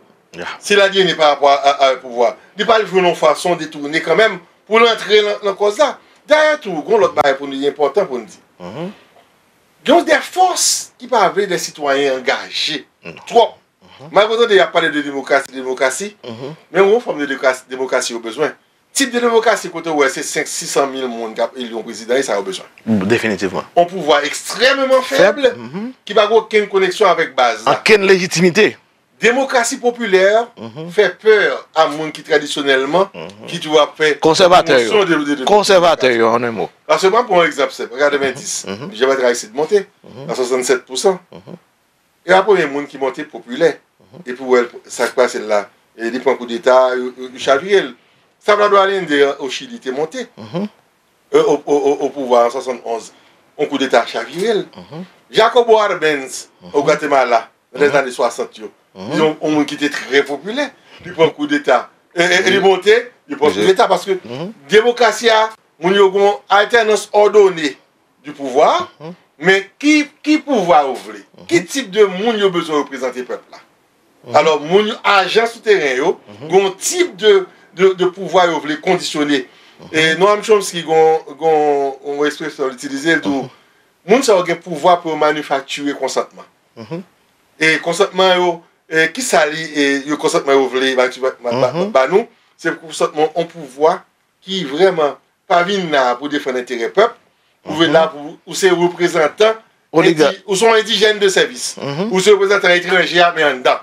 Si l alyene pa rapò a, a, a pouvwa, li pral jwenn yon fason detounen kanmenm pou l antre nan, nan kòz la. Dayè tou, gen yon lòt bagay pou nou, li enpòtan pou n di. Gen de fòs ki pa vle de sitwayen angaje twòp. Malgre w tande y ap pale de demokrasi, demokrasi, men yon fòm de demokrasi, demokrasi yo bezwen. Tip de demokrasi kote w wè se senk, sis san mil moun k ap eli yon prezidan, e sa yo bezwen. Definitivman. Yon pouvwa ekstrèmeman fèb, ki pa gen okenn koneksyon avèk baz la. Okenn lejitimite. Demokrasi popilè fè pè a moun ki tradisyonèlman, ki toujou ap fè pwomosyon de, de, de demokrasi. Konsèvatè yo, an en mo. Paske m ap pran yon egzanp senp. An katrevenndis, Michel Martelly eseye de monte a swasannsèt pousan. E a premye moun ki monte popilè. Epi w wè sa k pase l la. E li pran koudeta, yo, yo, yo chavire l. Salvador Allende o Chili te monte. E, o, o, o, o pouvwa an swasannonz. Yon koudeta chavire l. Jacobo Arbenz o Gwatemala, nan lèzane swasant yo. Li yon, yon moun ki te trè popilè. Li pran koudeta. E, e, e li monte, li pran koudeta paske demokrasi a, moun yo gen yon altènans òdone du pouvoir, men ki, ki pouvwa yo vle? Ki tip de moun yo bezwen reprezante pèp la? Alò, moun yo, ajan sou teren yo, gen yon tip de, de, de pouvwa yo vle kondisyone. E Noam Chomsky, gen yon, gen yon ekspresyon l itilize, l di w, Moun sa yo gen pouvwa pou yo manifaktire konsantman. E konsantman yo, e, kisa li, e, yo konsantman yo vle ba, ba, ba, ba nou? Se konsantman, yon pouvwa ki vrèman pa vin la pou defann enterè pèp. Ou vin la pou, ou se reprezantan, ou se yon endijèn de sèvis. Ou se reprezantan etranje a, men anndan.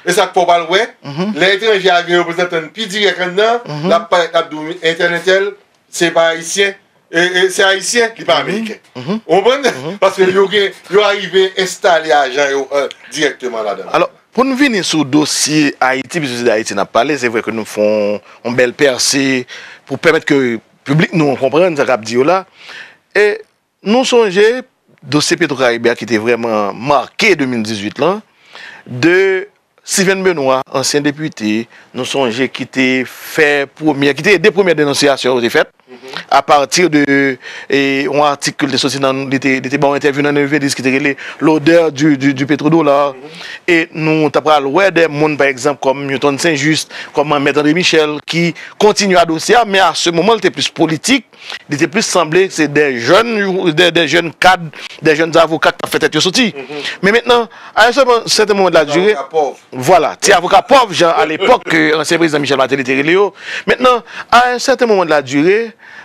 E sa k fè w pral wè, lè etranje a vin reprezantan n pi dirèk anndan, l ap parèt, l ap di w entèl, entèl, se pa ayisyen, e, e, se ayisyen, li pa ameriken. Ou konprann? Paske yo gen, yo arive enstale ajan yo, e, dirèkteman ladan. Alò, pou n vini sou dosye Ayiti, piske se de Ayiti n ap pale, se vre ke nou fè yon, yon bèl pèse pou pèmèt ke piblik nou an konprann sa k ap di yo la. E nou sonje dosye Petro Caribe a ki te vrèman make de mil dizuit lan, de Steven Benoît, ansyen depite, nou sonje ki te fè premyè, ki te de premyè denonsyasyon yo te fèt, apati de, e, yon atik ke l te soti nan, li te, li te ba yon entèvyou nan Nouvelliste ki te rele L'odeur du, du, du pétrodollar. E nou ta pral wè de moun, pa egzanp, kòm Newton Saint-Just, kòm Mèt André Michel, ki kontinye a dosye a, men a se moman, li te plis politik, li te plis sanble se de jèn, de, de jèn kad, de jèn avoka k t ap fè tèt yo soti. Men mentnan, a yon sèten, sèten moman de la dire, vwala, ti avoka pòv, jan alepòk ke ansyen prezidan Michel Martelly te rele yo. Mentnan, a yon sèten moman de la dire,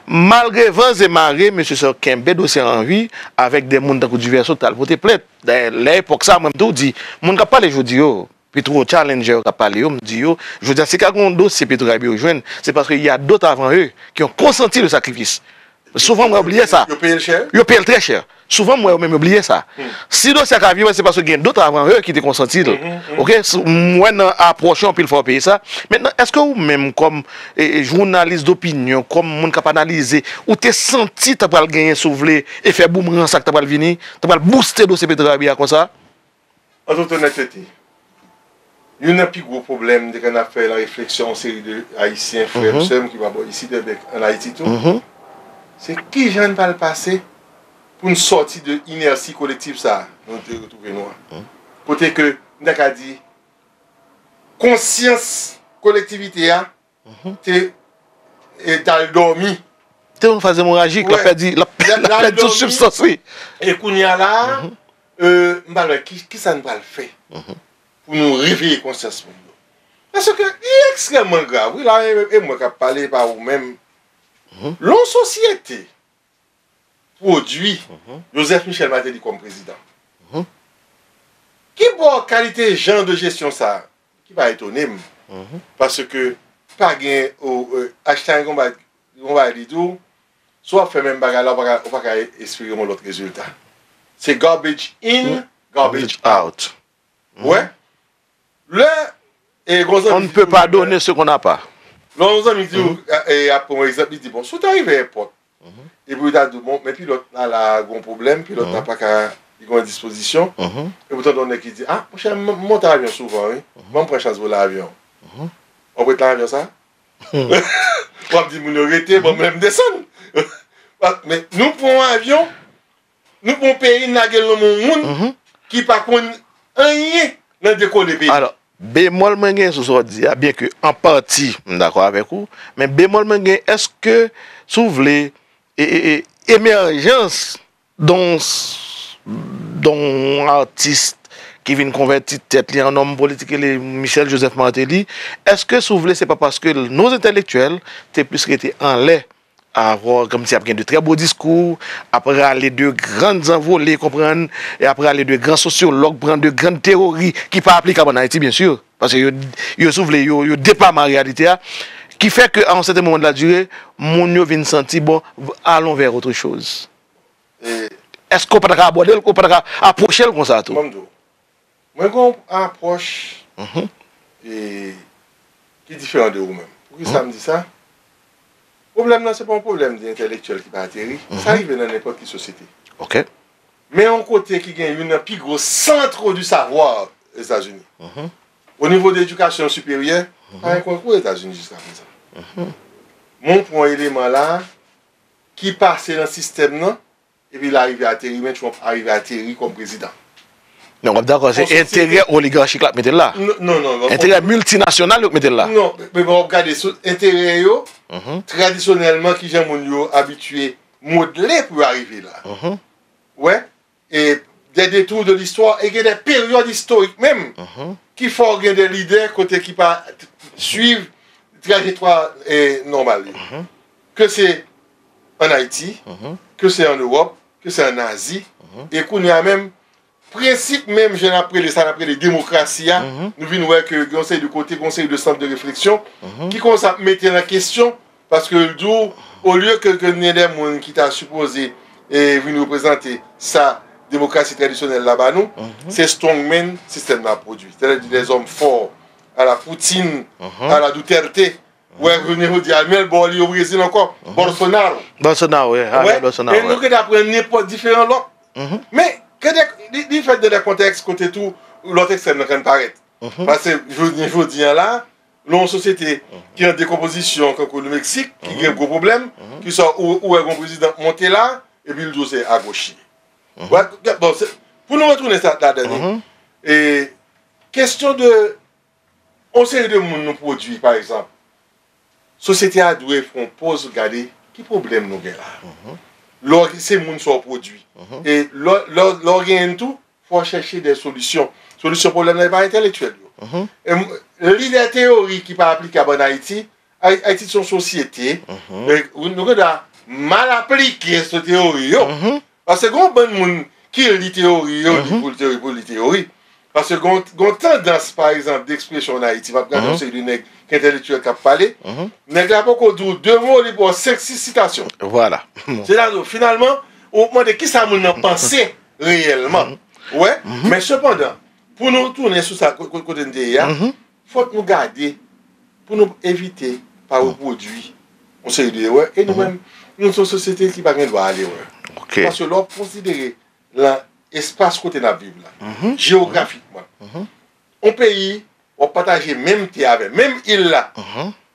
malgre van e mare, mesye sa yo kenbe dosye a an vi, avèk de moun tankou Duverseau k t al pote plent. Dayè, lè epòk sa, mwen m tou di, moun k ap pale jodi yo, Petro Challenger yo k ap pale yo, m di yo, jodi a, si ka gen yon dosye Petro Caribe yo jwenn, se paske y a d'autres avant eux qui ont consenti le sacrifice. Souvan, mwen bliye sa. Yo peye l chè? Yo peye l trè chè. Souvan, mwen, yo menm, yo bliye sa. Si dosye a ka viv, se paske gen d'autres avant eux qui te konsanti l. Oke? M wè nan apwòch yo, anpil fwa yo peye sa. Mentnan, èske ou menm, kòm, e, e, jounalis dopinyon, kòm moun k ap analize, ou te santi ta pral genyen, si w vle, efè boumeran sa k ta pral vini, ta pral bouste dosye Petro Caribe a konsa? An tout onètete, youn nan pi gwo pwoblèm m te konn ap fè nan refleksyon yon seri de Ayisyen, frè m, sè m ki pa bò isit, enben ann Ayiti tou, se kijan n pral pase pou n sòti de inèsi kolektif sa a nou te retwouve nou an. Kote ke, m ta ka di, konsyans kolektivite a te, e, t al dòmi. Te yon faz emorajik, l ap pèdi, l ap, l ap pèdi tout sibstans li. E kounye a la, e, m pa wè ki, kisa n pral fè pou nou reveye konsyans moun yo. Paske li ekstrèmman grav, wi, la, e, e mwen k ap pale, e pa ou menm. Lè yon sosyete pwodui Joseph Michel Martelly kòm prezidan. Ki bò kalite jan de jesyon sa a, ki pa etone m, paske pa gen, o, e, Einstein gen yon bagay, gen yon bagay li di w, si w ap fè menm bagay la, ou pa ka, ou pa ka espere yon lòt rezilta. Se garbage in, garbage out. Ou wè? Lè, e, gon zanmi di m, on ne peut pas donner ce qu'on n'a pas. Lè yon zanmi di w, e, ap pran yon egzanp, li di, bon, si w ta rive èpòt, epi yo ta di w, bon, men pilòt la, la, gon pwoblèm, pilòt la pa ka, li gon endispozisyon. Epi w tande yon nèg ki di, a, monchè, m, m monte avyon souvan, wi. Ban m pran chans vole avyon. W ap ret nan avyon sa? W ap di moun yo rete, bon, mwen m desann. Men nou pran yon avyon, nou pran yon peyi, n lage l nan men yon moun ki pa konn anyen nan dekole peyi. Alò, bemòl mwen gen sou sa w di a, byenke an pati m dakò avèk ou, men bemòl mwen gen, èske, si w vle, e, e, e, emèjans don, don atis ki vin konvèti tèt li an nonm politik, rele Michel Joseph Martelly, èske, si w vle, se pa paske nos intellectuels te plis rete anlè, avwa, kòmsi ap gen de trè bo diskou, ap rale de gran zanvole, konprann, e ap rale de gran sosyològ, pran de gran teyori ki pa aplikab ann Ayiti, byen si, paske yo, yo, si w vle, yo, yo depama reyalite a, ki fè ke, a yon sèten moman de la dire, moun yo vin santi, bon, allons vers autre chose. Èske w pa ta ka abòde l, ou pa ta ka apwoche l konsa tou? Ban m di w, mwen gen yon apwòch, e, ki diferan de ou menm. Poukisa m di sa? Pwoblèm nan, se pa yon pwoblèm de entèlektyèl ki pa ateri. Sa rive nan nenpòt ki sosyete. Oke. Men yon kote ki gen youn nan pi gwo centre du savoir Etazini. O nivo de edikasyon siperyè, pa gen konkou Etazini jiska prezan. Men w pran eleman la ki pase nan sistèm nan, epi l arive ateri, men Trump arive ateri kòm prezidan. Non, w ap dakò, se enterè oligarchik la k mete l la. Non, non, non. Enterè miltinasyonal yo k mete l la. Non, men, men w ap gade sou enterè yo, tradisyonèlman, kijan moun yo abitye modle pou yo arive la. Ou wè, e, des détours de l'histoire, e gen de peryòd istorik menm ki fè w gen de lidè kote ki pa swiv trajektwa, e, nòmal yo. Ke se ann Ayiti, ke se ann Ewòp, ke se ann Azi, e kounye a menm, prensip menm jan n ap rele sa n ap rele demokrasi a, nou vin wè ke gen yon seri de kote, gen yon seri de sant de refleksyon ki kòmanse ap mete l an kesyon, paske l di w, olye ke, ke gen de moun ki ta sipoze, e, vin reprezante sa demokrasi tradisyonèl la ba nou, se strongman sistèm nan ap pwodui. Sètadi lèzòm fò, ala Putin, ala Duterte, ou wè, jounen jodi a, men l bò li o Brezil ankò, Bolsonaro. Bolsonaro, wi, Jair Bolsonaro. E nou gentan pran nenpòt diferan lòt. Men, gen de, li, li fèt nan de kontèks kote tou lòt ekstrèm nan konn parèt. Paske jounen jodi a la, nan yon sosyete ki an dekonpozisyon, kankou le Meksik, ki gen gwo pwoblèm, ki sa ou, ou wè yon prezidan monte la, epi l di w se agoch li ye. Bon, se, pou nou retounen sa ladan li, e kesyon de yon seri de moun nou pwodui, pa egzanp, sosyete a dwe fè yon poz, gade ki pwoblèm nou gen la. Lè w, se moun sa w pwodui. E lè, lè, lè w genyen tou, fò w chèche de solisyon. Solisyon pwoblèm nan, e pa entèlektyèl yo. E m, lidè teyori ki pa aplikab ann Ayiti, Ay-, Ayiti se yon sosyete, e, nou gen dwa mal aplike sou teyori yo. Paske gen yon bann moun ki li teyori yo, li pou li teyori, pou li teyori. Paske gen yon, gen yon tandans, pa egzanp, de ekspresyon ann Ayiti, m ap gade yon seri de nèg ki entèlektyèl k ap pale. Nèg la poko di w de mo, li ba w senk, sis sitasyon. Vwala. Se la, finalman, ou mande kisa moun nan panse reyèlman. Ou wè? Men sepandan, pou nou tounen sou sa, ko-, ko-, kote n te ye a, fòk nou gade pou nou evite pa repwodui yon seri de erè. E nou menm, nou se yon sosyete ki pa gen dwa al erè. Paske lè w ap konsidere lan espas kote n ap viv la, jewografikman, yon peyi, w ap pataje menm tè avè menm il la.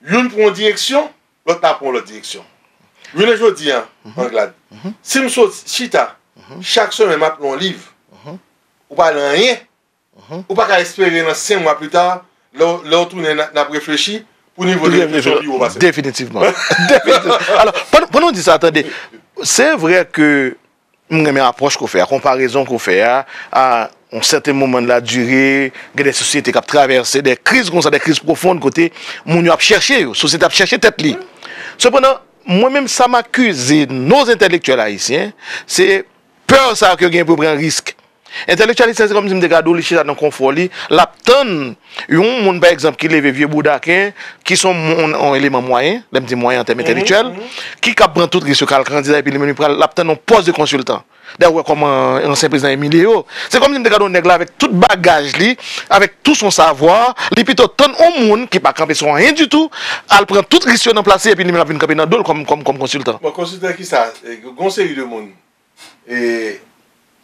Youn pran yon direksyon, lòt la pran yon lòt direksyon. Jounen jodi a, Anglad, si m sot chita, chak semèn m ap li yon liv, ou pa li anyen, ou pa ka espere nan senk mwa pita, lè w, lè w tounen, n a, n ap reflechi pou nivo de refleksyon pi wo pase m. Definitivman. Definitivman. Alò, pandan, pandan w di sa, tande, se vre ke m renmen apwòch ke w fè a, konparezon ke w fè a, a yon sèten moman de la dire, gen de sosyete k ap travèse de kriz konsa, de kriz pwofon, kote moun yo ap chèche yo, sosyete ap chèche tèt li. Sepandan, mwen menm, sa m akize nos entèlektyèl ayisyen, se pè sa yo ke yo gen pou yo pran risk. Entèlektyèl ayisyen, se kòmsi m te gade w, li chita nan konfò li, l ap tann yon moun, pa egzanp, ki leve vye boudaken, ki se yon moun, yon eleman mwayen, lè m di mwayen an tèm entèlektyèl, ki kab pran tout risk yo, k al kandida, epi li menm li pral, l ap tann yon pòs de konsiltan. Dayè, ou wè kòman ansyen prezidan imilye yo. Se kòmsi m te gade yon nèg la avèk tout bagaj li, avèk tout son savwa, li pito tann yon moun ki pa kanpe sou anyen ditou, al pran tout risk yo nan plas li, epi li menm l ap vin kanpe nan do l kòm, kòm, kòm konsiltan. Bon, konsiltan ki sa? E, gen yon seri de moun. E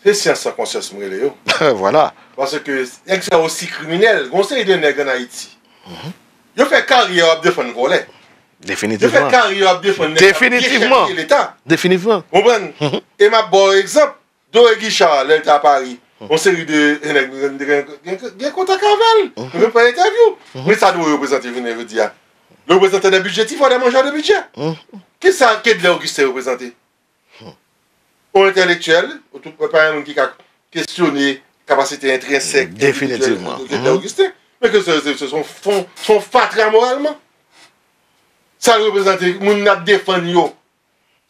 se syans san konsyans m rele yo. Vwala. Paske nèg sa yo osi kriminèl. Gen yon seri de nèg ann Ayiti. Yo fè karyè yo ap defann vòlè. Yo fè karyè yo ap defann nèg k ap dechèpiye Leta. Definitivman. Konprann? E m ap ba w egzanp. Doré Guichard, lè l te a Pari, yon seri de nèg, gen, gen, gen kontak avè l. Nou te fè entèvyou. Men sa Doré reprezante jounen jodi a. Li reprezante de bidjè, ti fò de manjè de bidjè. Kisa Kedlè Augustin reprezante? Yon entèlektyèl, ou tou, pa yon moun ki ka kesyone kapasite entrensèk, endividyèl de Kedlè Augustin, men ke se, se, se, se yon fatra moralman. Sa l reprezante, moun n ap defann yo.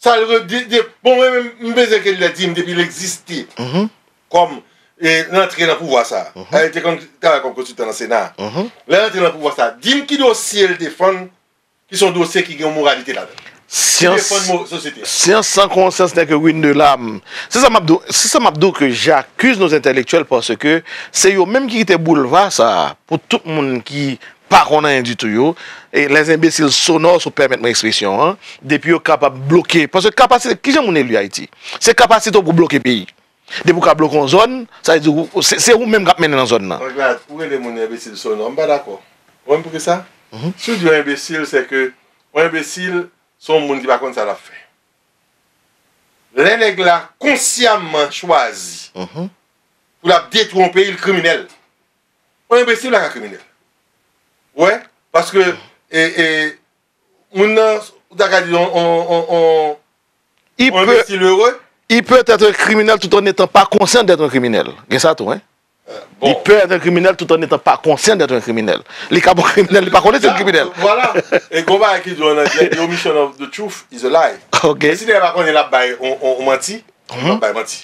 Sa l re-, de, de, bon, mwen menm, m bezwen Kedlè di m depi l egziste kòm, e, l antre nan pouvwa sa a. Li te konn travay kòm konsiltan nan Sena a. Lè l antre nan pouvwa sa a, di m ki dosye l defann ki se yon dosye ki gen yon moralite ladan l. Ki defann mo-, sosyete a. Syans san konsyans n'est que ruine de l'âme. Se sa m ap di w, se sa m ap di w ke j'accuse nos intellectuels paske se yo menm ki kite boulva sa a pou tout moun ki pa konn anyen ditou yo, e les imbéciles sonores, si w pèmèt mwen ekspresyon an, depi yo kapab bloke, paske kapasite, kijan moun eli Ayiti? Se kapasite w pou bloke peyi. Depi w ka bloke yon zòn, sa vle di ou, se, se ou menm k ap mennen nan zòn nan. Anglad, ou rele moun enbesil sonò, m pa dakò. Ou konn poukisa? Si w di yon enbesil, se ke yon enbesil, se yon moun ki pa konn sa l ap fè. Lè nèg la konsyaman chwazi pou l ap detwi yon peyi, l kriminèl. Yon enbesil pa ka kriminèl. Ou wè? Paske, e, e, moun nan, ou ta ka di yon, yon, yon, yon, yon enbesil ere, Il peut être un criminel tout en n'étant pas conscient d'être un criminel. Gen sa tou, hein? Il peut être un criminel tout en n'étant pas conscient d'être un criminel. Li ka bon kriminèl, li pa konnen se yon kriminèl. Vwala. E gon bagay ki di an anglè, the omission of the truth is a lie. Ok. Si nèg la pa konnen l ap bay on, on, on manti, li p ap bay manti.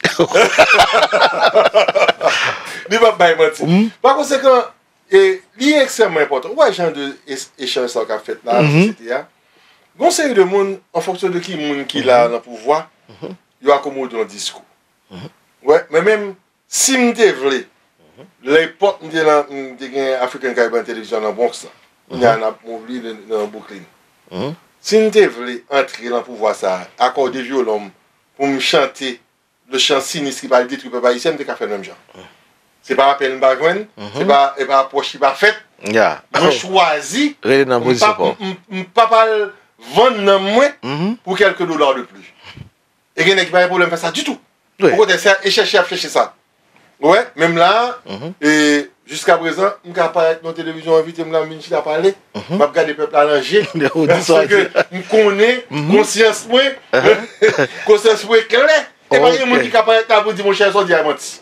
Li p ap bay manti. Pa konsekan, e, li ekstrèmman enpòtan. Ou wè jan de es- echanj sa yo k ap fèt la, nan sosyete a. Gon seri de moun, an fonksyon de ki moun ki la nan pouvwa, yo akomode yon diskou. Wè, men menm si m te vle, lepòk m te nan, m te gen African Caribbean Television nan Bronx la, kounye a n ap move li nan Brooklyn. Si m te vle antre nan pouvwa sa a, akòde vyolon m pou m chante le chant sinistre ki pral detwi pèp ayisyen, m te ka fè l menm jan. Se pa apèl m pa jwenn, se pa, e pa apwòch ki pa fèt. Mwen chwazi, m pa, m, m, m pa pral vann nanm mwen pou kèlke dola de plis. E gen nèg ki pa gen pwoblèm fè sa ditou. Okontrè, se e chèche y ap chèche sa. Ou wè, menm la a, e jiskaprezan, m ka parèt nan televizyon, envite m la, m vin chita pale, m ap gade pèp la nan je, paske m konnen konsyans mwen, konsyans mwen klè. E pa gen moun ki ka parèt la pou di, monchè, sa w di a manti.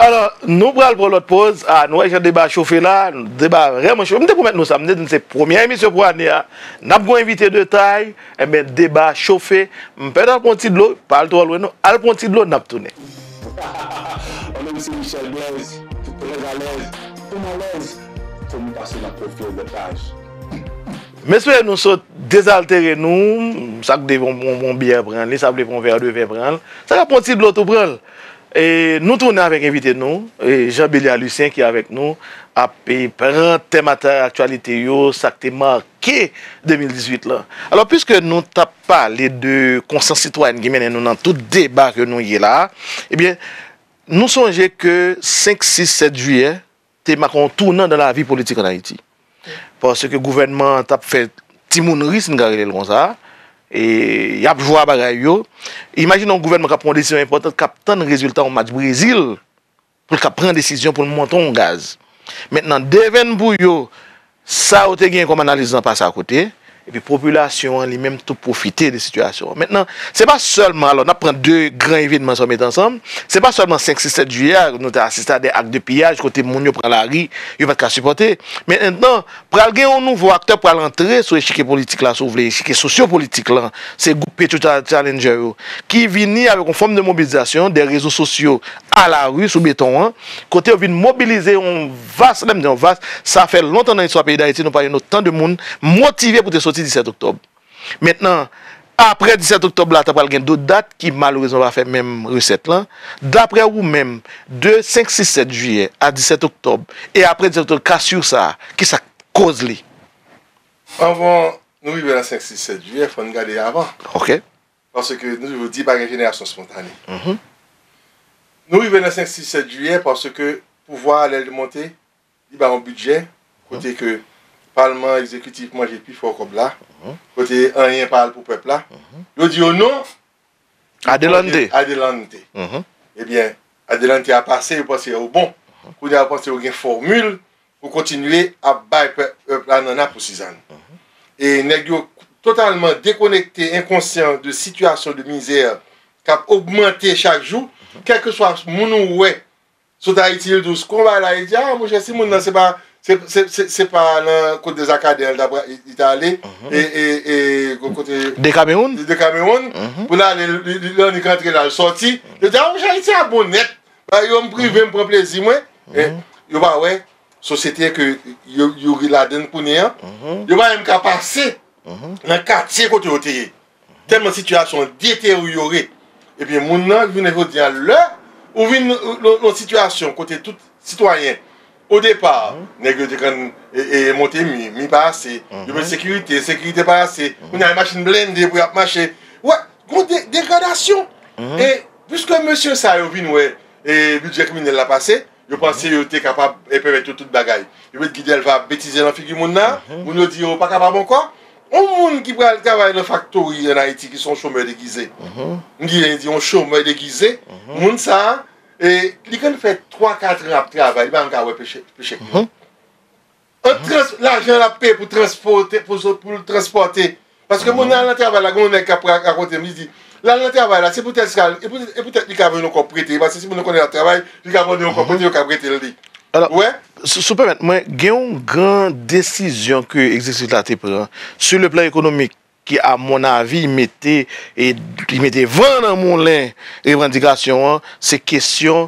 Alò, nou pral pran lòt poz. A, nou wè jan deba chofe la, deba vrèman chofe. M te pwomèt nou sa, m te di n se premyè emisyon pou ane a. N ap gen yon envite de tay, enben, deba chofe. M pèdi al pran ti dlo, pa al twò lwen non. Al pran ti dlo, n ap tounen. Mwen menm se Michel Blaise, trè alèz, kòm alèz, fò m pase nan pwofil de paj. M espere nou sot dezaltere nou, sa k vle pran yon, yon, yon byè pran li, sa vle pran yon vè de vè pran l, sa k ap pran yon ti dlo tou pran l. E nou tounen avèk envite nou, e Jean Béliard Lucien ki avèk nou, ap e, pran tèm ata aktyalite yo, sa k te make de mil dizuit lan. Alò, piske nou t ap pale de konsyans sitwayèn ki mennen nou nan tout deba ke nou ye la a, ebyen, nou sonje ke senk, sis, sèt jiyè te make yon tounan nan lavi politik ann Ayiti. Paske gouvènman an t ap fè timounri, si n ka rele l konsa, e y ap jwe a bagay yo. Imajine yon gouvènman k ap pran yon desizyon enpòtan, k ap tann rezilta yon match Brezil, pou l ka pran desizyon pou l monte yon gaz. Mentnan, devenn pou yo, sa yo te gen kòm analiz lan pase akote, epi popilasyon an li menm tou pwofite de sitiyasyon an. Mentnan, se pa sèlman, alò, n ap pran de gran evènman sa yo mete ansanm, se pa sèlman senk, sis, sèt jiyè a, nou te asiste a de ak de piyaj, kote moun yo pran lari, yo pa t ka sipòte. Men mentnan, pral gen yon nouvo aktè k pral antre sou echikye politik la, si w vle, echikye sosyo-politik lan, se gwoup Petro Cha-, Challenger yo, ki vini avèk yon fòm de mobilizasyon, de rezo sosyo, a lari sou beton an, kote yo vin mobilize yon vas, lè m di yon vas, sa fè lontan nan istwa peyi Dayiti, nou pa jwenn otan de moun motive pou te soti disèt oktòb. Mentnan, apre disèt oktòb la, ta pral gen dòt dat ki malerezman pa fè menm resèt lan. Daprè ou menm, de senk, sis, sèt jiyè a disèt oktòb, e apre disèt oktòb, cassure sa a, kisa k koz li? Anvan nou rive nan senk, sis, sèt jiyè, fò n gade avan. Ok. Paske nou toujou di pa gen jenerasyon espontane. Nou rive nan senk, sis, sèt jiyè paske pouvwa a lè l monte, li ba yon bidjè, kote ke palman, egzekitif manje pi fò kòb la, kote anyen pa al pou pèp la. Yo di yo non, Adelante. Adelante. Ebyen, adelante a pase, yo panse yo bon. Kounye a yo panse yo gen fòmil pou kontinye ap bay pèp, pèp la nanna pou sizann. E nèg yo totalman dekonekte, enkonsyan de sitiyasyon de mizè k ap ogmante chak jou, kèlkeswa moun ou wè sot Ayiti, li di w, konba la, li di, a, monchè, si moun nan se pa, se, se, se, se pa nan kot de Zakaden li t ap, li, li t ale, e, e, e, kote De Kamewoun? De Kamewoun, pou l ale, li, li, li annik rantre la, l sòti, yo di, a, monchè, Ayiti a bon nèt. Ba yo, m prive, m pran plezi mwen. E, yo pa wè sosyete ke yo, yo ladann kounye an. Yo pa menm ka pase nan katye kote yo te ye. Tèlman sitiyasyon an deteryore. Ebyen, moun nan, jounen jodi a, lè ou vin nan yon sitiyasyon kote tout sitwayen, o depa, nèg yo te konn, e, e, monte mi, mi pa ase, yo met sekirite, sekirite pa ase, kounye a machin blende pou y ap mache. Wè, gon de-, degradasyon. E piske mesye sa yo vin wè, e, bidjè kriminèl la pase, yo panse yo te kapab, e, pèmèt yo tout bagay. Yo met Guy Delva ap betize nan figi moun nan, moun yo di yo pa kapab ankò. Yon moun ki pral travay nan faktori ann Ayiti, ki se yon chomè degize. M di, di yon chomè degize, moun sa a, e, li konn fè twa, kat an ap travay, li pa menm ka wè peche, peche. An trans-, lajan l ap peye pou transpòte, pou, pou l transpòte. Paske moun nan al nan travay la, gen yon nèg k ap ra-, rakonte m, li di, L al nan travay la, se poutèt sa, e poutèt, e poutèt li ka jwenn yon kòb prete, paske si moun nan konnen l ap travay, li ka jwenn yon kòb prete, yo ka prete l li. Alò, Ou wè? Si, si w pèmèt mwen, gen yon gran desizyon ke egzekitif la te pran, sur le plan économique, ki, à mon avis, mete, e, li mete van nan moulen revandikasyon an, se kesyon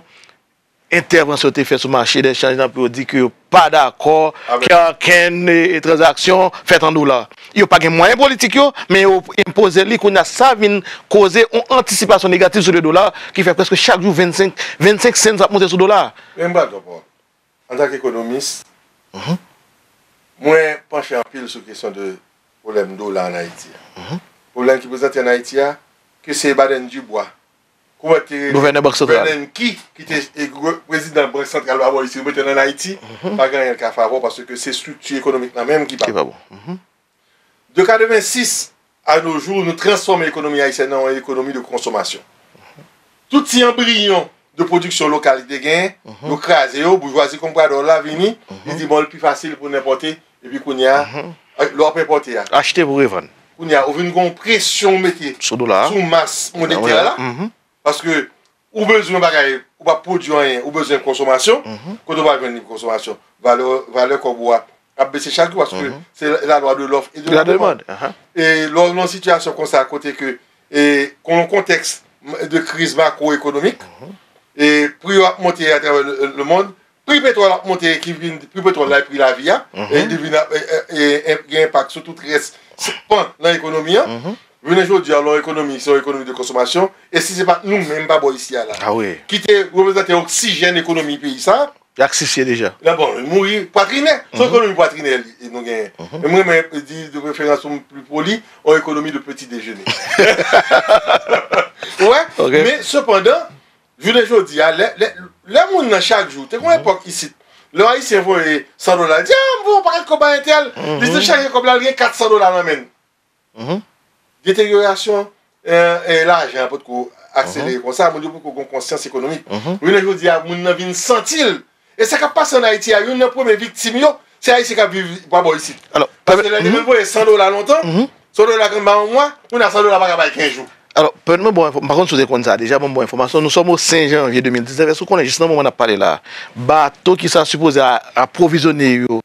entèvansyon yo te fè sou mache dè chanj nan pou yo di ke yo pa dakò ke okenn, e, tranzaksyon fèt an dola. Yo pa gen mwayen politik yo, men yo enpoze li. Kounye a, sa vin koze yon antisipasyon negatif sou le dola ki fè prèske chak jou vennsenk, vennsenk cents ap monte sou dola. Men m pral di w, Paul, antanke ekonomis, mwen panche anpil sou kesyon de pwoblèm dola ann Ayiti a. Pwoblèm ki prezante ann Ayiti a, ke se Baden Dubois, kòman te rele? Gouvènè Bank Santral. Bernanke, ki te e, gou- prezidan Bank Santral pa bò isit, yo mete l ann Ayiti, pa gen anyen l ka fè avè w, paske se estrikti ekonomik lan menm ki pa Ki pa bon. De katrevensis à nos jours, nou transfòme ekonomi ayisyèn nan an ekonomi de konsomasyon. Tout ti anbriyon de pwodiksyon lokal ki te genyen, yo kraze yo, boujwazi konpradò la vini, li di, bon, li pi fasil pou n enpòte, epi kounye a, lè w ap enpòte a, Achte pou revann. Kounye a, ou vin gen yon presyon ou mete Sou dola a. sou mas monetè la, paske ou bezwen bagay, ou pa pwodui anyen, ou bezwen konsomasyon, kote w pral jwenn li pou konsomasyon? Valè, valè kòb ou a ap bese chak jou, paske se la lwa de lòf e de la demann. E lè w nan sitiyasyon konsa, kote ke, e, kon yon kontèks de kriz makwo-ekonomik, e pri yo ap monte atravè le, le mond, pri petwòl ap monte, ki vin, pri petwòl la e pri lavi a, e li vin ap, e, e, e, gen enpak sou tout rès pan nan ekonomi an. Jounen jodi a, lè yon ekonomi, se yon ekonomi de konsomasyon, e si se pa t nou menm pa bò isi a la, ki te reprezante oksijèn ekonomi peyi sa, Li aksifye deja. Dabò, li mouri pwatrinè. Se yon ekonomi pwatrinè li, e nou genyen. Men mwen, mwen di de preferans pou m pli poli, yon ekonomi de petit déjeuner. Ou wè? Men sepandan, jounen jodi a, lè, lè, lè moun nan chak jou, te gen yon epòk isit, lè yon Ayisyen voye san dola, li di, a, m voye yon pakèt kòb bay entèl. Li te chaje kòb la, li gen kat san dola nan men l. Deteryorasyon, e, e, lajan an potko akselere konsa, moun yo poko gen konsyans ekonomik. Jounen jodi a, moun nan vin santi l. E sa k ap pase ann Ayiti a, youn nan premye viktim yo, se Ayisyen k ap viv pa bò isit. Paske lè li vin voye san dola lontan, san dola konn bay yon mwa, kounye a san dola pa ka bay kenz jou. Alò, pèmèt mwen bon, m pa konn si w te konn sa deja, bon, bon enfòmasyon, nous sommes au cinq janvier deux mille dix-neuf. Èske w konnen jis nan moman n ap pale la, bato ki sa sipoze a, apwovizyone yo,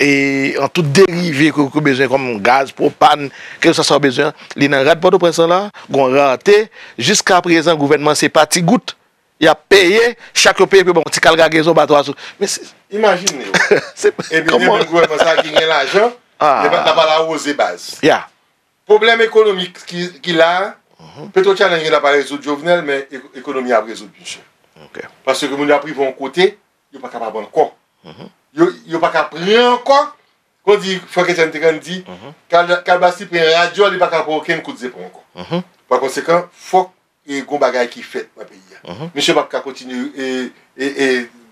e an tout derive ke, ke w bezwen kòm gaz, pwopàn, kèlkeswa sa w bezwen, li nan rad Pòtoprens lan la, gon rate, jiskaprezan gouvènman se pa ti gout y ap peye, chak yo peye pou yo ba w yon ti kalgagezon bato a sou. Men se Imajine w. Se Ebyen, kòman? Menm gouvènman sa a ki gen lajan, Ah. li pa, l ap al awoze baz. Ya. Pwoblèm ekonomik ki, ki la a, Petro Challenge genlè pa rezoud Jovenel, men e-, ekonomi a ap rezoud misye. Paske moun yo ap rive yon kote, yo pa kapab ankò. Yo, yo pa ka pran ankò. Kon di Frank Etienne te konn di, Kal-, Kalbas li pran radyòl, li pa ka pran okenn kout zepon ankò. Pa konsekan, fòk e gon bagay ki fèt nan peyi a. Misye p ap ka kontinye e, e, e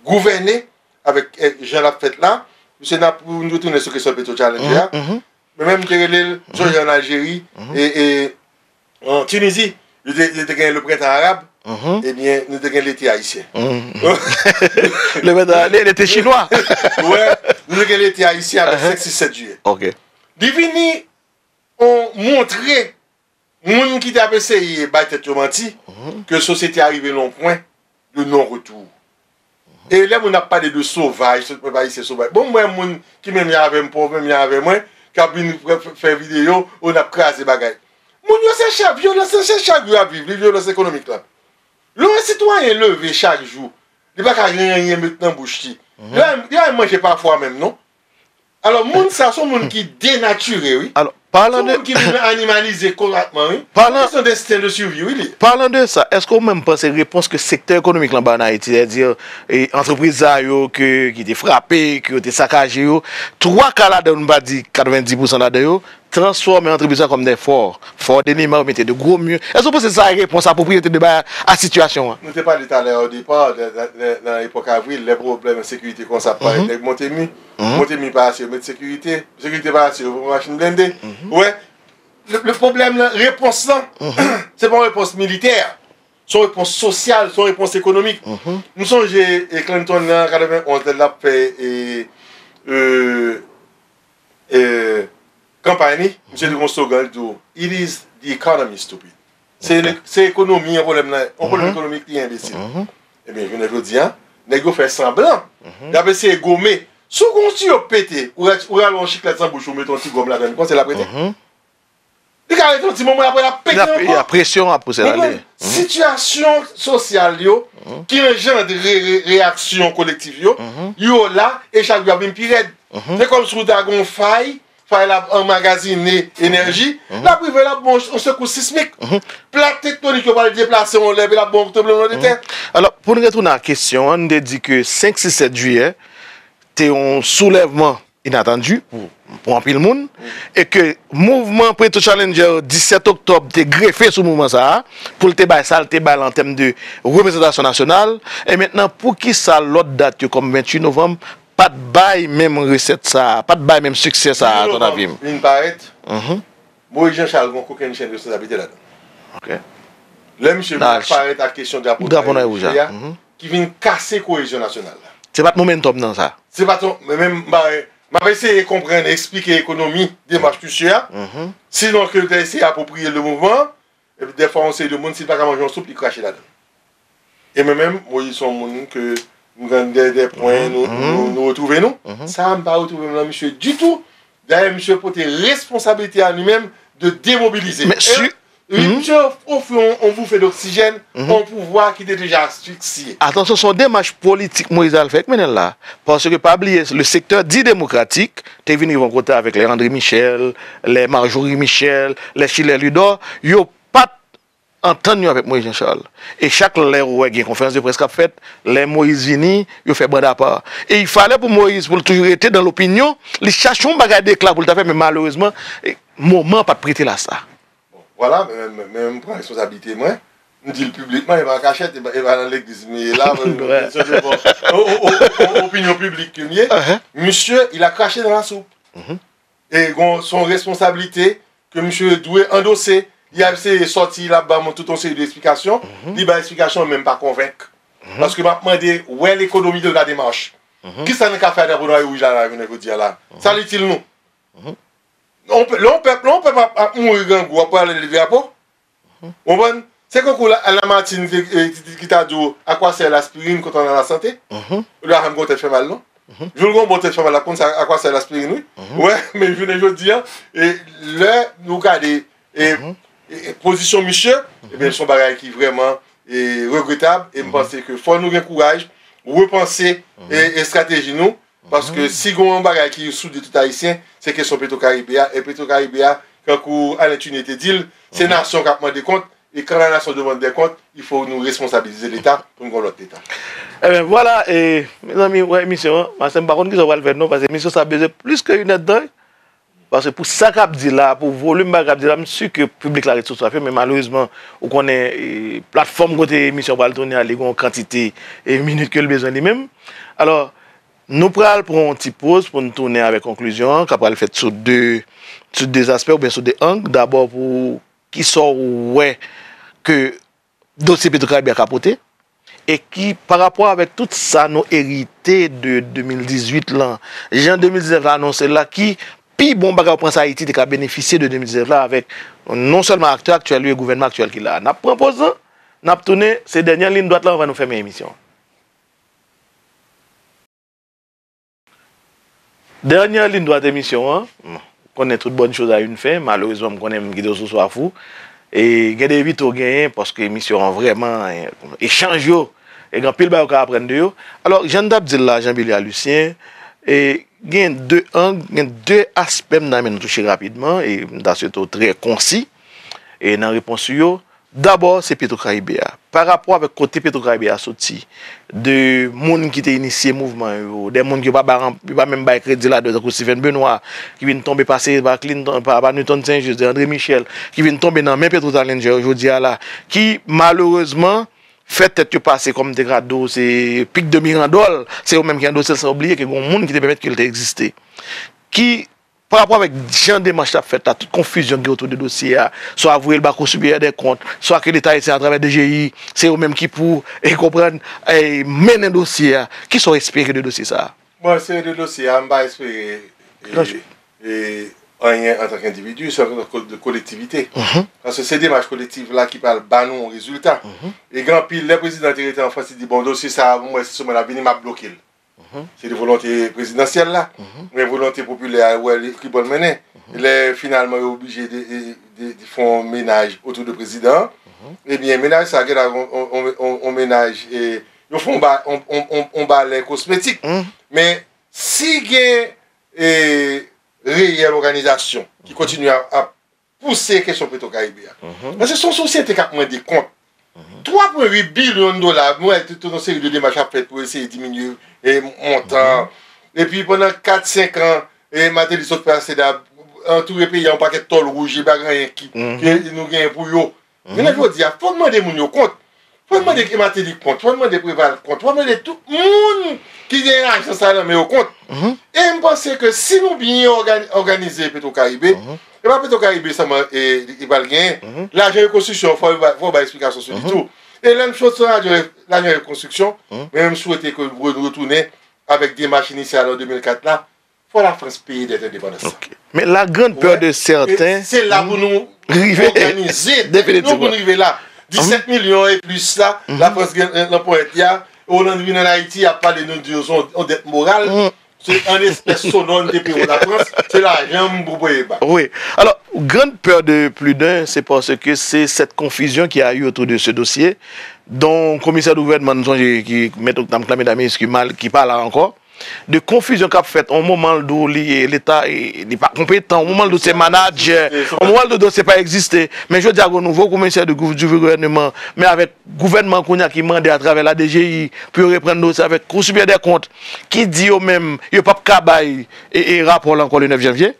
gouvène avèk, e, jan l ap fèt la. Misye, n ap, pou nou retounen sou kesyon Petro Challenge a. Men menm m te rele l, sonje ann Aljeri, e, e, an Tinizi, yo te, yo te gen le printemps arabe, ebyen, nou te gen lete ayisyen. Le printemps, le, lete chinwa. Wè, nou te gen lete ayisyen avèk senk, sis, sèt jiyè. Li vini, on montre moun ki t ap eseye bay tèt yo manti ke sosyete a rive nan yon pwen de non retou. E lè moun ap pale de sovaj, sot pèp ayisyen sovaj. Bon, m wè moun ki menm jan avè m, pòv menm jan avè mwen, k ap vin fè, fè, fè videyo, o n ap kraze bagay. Moun yo se chak, vyolans se chak jou y ap viv, li vyolans ekonomik la. Lè yon sitwayen leve chak jou, li pa ka gen anyen met nan bouch li. Li pa, li pa manje pafwa menm, non. Alò, moun sa, se yon moun ki denatire, wi. Alò, Se yon moun ki vin animalize konpletman, wi. Se yon kesyon de ensten de sivi, wi, li ye. Parlant de ça, èske w menm panse repons ke sektè ekonomik lan bay ann Ayiti, sètadi, e, antrepriz sa yo ke, ki te frape, ke yo te sakaje yo, twa ka ladan yo, nou pa di katrevendis pousan ladan yo, transfòme antrepriz sa kòm de fò. Fò de Nima, yo mete de gwo mi. Èske w panse sa se repons apwopriye yo te dwe bay a, a sitiyasyon an? Nou te pale talè o depa, nan, nan, nan, nan epòk Avril, lè pwoblèm ensekirite kòmanse ap parèt, nèg monte mi. Monte mi pa ase, yo met sekirite. Sekirite pa ase, yo pran machin blende. Ou wè, le, le pwoblèm lan, repons lan, se pa yon repons militè. Se yon repons sosyal, se yon repons ekonomik. M sonje, e, Clinton nan katrevenn onz, lè l ap fè, e, e, e, kanpay li, misye te gen yon slogan, li di w, "It is the economy, stupid." Se le- se ekonomi an pwoblèm nan. Yon pwoblèm ekonomik li enbesil. Ebyen, jounen jodi a, nèg yo fè sanblan. Y ap eseye gome. Si w gon tiyo pete, ou ra- ou rale yon chiklèt nan bouch ou, mete yon ti gòm ladan l, ou panse l ap rete? Li ka rete yon ti moman, apre l ap pete ankò. Presyon ap pouse l ale. Sitiyasyon sosyal yo ki anjandre re- reyaksyon kolektif yo, yo la, e chak jou ap vin pi rèd. Se kòmsi w ta gen yon fay, fay la anmagazine enèji, l ap rive, l ap bon yon sekous sismik. Plak tektonik yo pral deplase yon lè, epi l ap bon tranblemanntè. Alò, pou n retounen a kesyon an, n te di ke senk, sis, sèt jiyè te yon soulèvman inatandi pou, pou anpil moun, e ke mouvman Preto Challenger disèt oktòb te grefe sou mouvman sa a, pou l te bay sa l te bay la an tèm de reprezantasyon nasyonal, e mentnan, poukisa lòt dat yo, kòm venntuit novanm, pa t bay menm resèt sa a, pa t bay menm siksè sa a, a ton avi? Vin parèt, Moyiz Jan Chal gon kokennchenn responsablite ladan. Lè misye vin parèt ak kesyon drapo nwa e wouj la, ki vin kase koyezyon nasyonal la. Se pa t momentum nan sa. Se pa t yon, men menm, m pa, m ap eseye konprann, eksplike ekonomi demach misye a. Sinon ke l te eseye apwopriye l de mouvman an, epi dèfwa yon seri de moun, si l pa ka manje yon soup, li krache ladan l. E mwen menm, Moyiz se yon moun ke m gen de, de pwen, nou, nou, nou retwouve nou. Sa a, m pa retwouve m nan misye ditou. Dayè, misye pote responsablite a li menm de demobilize. Men si, wi, misye ofri yon, yon boufe doksijèn a yon pouvwa ki te deja asfiksye. Atansyon, se yon demach politik Moyiz al fè k mennen l la. Paske pa bliye, le secteur dit démocratique te vin rive yon kote avèk lè André Michel, lè Marjorie Michel, lè Schiller Ludor, yo pa t antann yo avèk Moyiz Jan Chal. E chak lè ou wè gen konferans de près k ap fèt, lè Moyiz vini, yo fè banda pa. E il fallait pou Moyiz, pou l toujou rete dan lopinyon, li chache yon bagay dekla pou l ta fè, men malerezman, e, moman an pa t prete l a sa. Bon, vwala, men, men, men m pran responsablite mwen. M di l piblikman, e pa an kachèt, e pa, e pa nan legliz m ye la, o, o, o, o, opinyon piblik ke m ye. Misye, il a craché dans la soupe. E gon, se yon responsablite ke misye dwe andose. Li ap eseye sòti, l ap ban mwen tout yon seri de eksplikasyon. Li bay eksplikasyon, men m pa konvenk. Paske m ap mande, wè lekonomi de la demach. Kisa nou ka fè a drapo nwa e wouj la, la, jounen jodi a la? Sa l itil nou? Lè yon pèp, lè yon pèp ap, ap mouri grangou, w ap pale de drapo? Ou konprann? Se konkou la, Lamartine ki, ki, ki ta di w, à quoi sert l'aspirine quand on a la santé? Ou ta janm gon tèt fè mal, non? Jou l gon bon tèt fè mal, l ap konn sa, à quoi sert l'aspirine, wi. Wè, men jounen jodi a, e lè nou gade, e, e, e pozisyon misye, ebyen, se yon bagay ki vrèman, e, regretab, e m panse ke fò nou gen kouraj, repanse, e, estrateji nou, paske si gon yon bagay ki soude tout Ayisyen, se kesyon Petro Caribe a. E Petro Caribe a, kankou Alain Tuné te di l, se nasyon k ap mande kont. E quand la nation demande des comptes, il faut nou responsabilize Leta pou n gon lòt Leta. Ebyen, vwala, e, mezanmi, wè emisyon an, Marcel, m pa konn kisa w pral fè non, paske emisyon sa bezwen plis ke inèdtan, paske pou sa k ap di la, pou volim bagay k ap di la, m si ke piblik la ret sou swaf yo, men malerezman, ou konnen, e, platfòm kote emisyon pral tounen a, li gon kantite, e, minit ke l bezwen li menm. Alò, nou pral pran yon ti poz pou n tounen avèk konklizyon an, k ap pral fèt sou de, sou de aspè oubyen sou de ang. Dabò, pou kisa w wè ke dosye Petro Caribe a ka pote? E ki, pa rapò avèk tout sa nou erite de de mil dizuit lan, jan de mil diznèf la anonse la, ki pi bon bagay Prince Haïti te ka benefisye de de mil diznèf la avèk non sèlman aktè aktyèl yo e gouvènman aktyèl ki la a? N ap pran poz lan, n ap tounen, se dènye liy dwat la anvan nou fèmen emisyon an. Dènye liy dwat emisyon an, m konnen toute bonne chose a une fin, malerezman m konnen m kite w sou swaf ou. E gen de envite w genyen, paske emisyon an vrèman, e, echanj yo, e gen anpil bagay ou ka aprann de yo. Alò, jan n t ap di l la, Jean Billy a Lucien, e gen de ang, gen de aspè m ta renmen nou touche rapidman, e m ta swete w trè konsi, e nan repons ou yo. Dabò, se Petro Caribe a. Pa rapò avèk kote Petro Caribe a soti, de moun ki te inisye mouvman yo, de moun ki yo pa ba, yo pa menm bay kredi ladan yo, tankou Stephen Benoît, ki vin tonbe pase pa Clinton, pa, pa Newton Saint-Just, de André Michel, ki vin tonbe nan men Petro Challenger yo jodi a la, ki malerezman fè tèt yo pase, kòm m te ka di w, se pik de mirandòl, se yo menm ki andose l, san bliye ke gen yon moun ki te pèmèt ke l te egziste. Ki Pa rapò avèk jan demach la ap fèt la, tout konfizyon ki gen otou de dosye a, swa voye l ba Cour supérieure des comptes, swa ke Leta ayisyen atravè D G I, se yo menm ki pou, e, konprann, e, mennen dosye a. Kisa w espere de dosye sa a? Bon, espere de dosye a, m pa espere, e, e, anyen antanke endividi, se antanke de kolektivite. Paske se demach kolektif la ki pral ba nou yon rezilta. E gen anpil, lè prezidan te rete an Frans, li di, "Bon, dosye sa a, mwen, si se mwen la vini, m ap bloke l." Se de volonte prezidansyèl la, men volonte popilè a, wè li ki bò l mennen. Lè finalman yo oblije de, de, de, de fè yon menaj otou de prezidan an, ebyen, menaj sa gen la yon, yon, yon, yon, yon menaj, e, yo fè yon ba, yon, yon, yon, yon balè kosmetik. Men si gen, e, reyèl òganizasyon ki kontinye ap, ap pouse kesyon Petro Caribe a. Paske se yon sosyete k ap mande kont. Twa pwen uit bilyon dola, nou wè tout yon seri de demach ap fèt pou eseye diminye, e, montan. Epi pandan kat, senk an, e, Martelly sot fè aseda, antoure peyi a yon pakèt tòl wouj, e pa gen anyen ki, ki nou genyen pou yo. Men nan jodi a, fò n mande moun yo kont. Fò n mande Martelly kont. Fò n mande Preval kont. Fò n mande tout moun ki gen lajan sa nan men yo kont. E m panse ke si nou byen ògani-, òganize Petro Caribe, e pa Petro Caribe sèlman, e, li, li pral genyen. Lajan rekonstriksyon, fò, fò w bay eksplikasyon sou li tou. E lè n sot sou lajan, lajan rekonstriksyon, men m swete ke nou retounen avèk demach inisyal an de mil kat la, fò Lafrans peye dèt endepandans la. Men la grande peur de certains, se la pou nou òganize tèt nou pou nou rive la. Disèt milyon e plis la, Lafrans gen nan ponyèt li a, Hollande vin ann Ayiti, ap pale nou di yo se yon dèt moral. Se an espès sonò n te peye Lafrans, se lajan m pou peye ba. Wi. Alors, grande peur de plus d'un, c'est parce que c'est cette confusion qu'il y a eu autour de ce dossier, dont commissaire de gouvernement, nou sonje ki, mèt Octave Clamé Damis, ki mal, ki pa la ankò, de konfizyon k ap fèt. On moman l di w li, Leta, e, li pa konpetan, on moman l di w se manadjè, on moman l di w dosye pa egziste. Men jodi a, gen nouvo komisè de gouv-, du gouvèneman, men avèk gouvènman kounye a ki mande atravè la D G I pou yo reprann dosye avèk Cour supérieure des comptes, ki di yo menm, yo p ap ka bay, e, e, rapò l ankò le nèf janvye.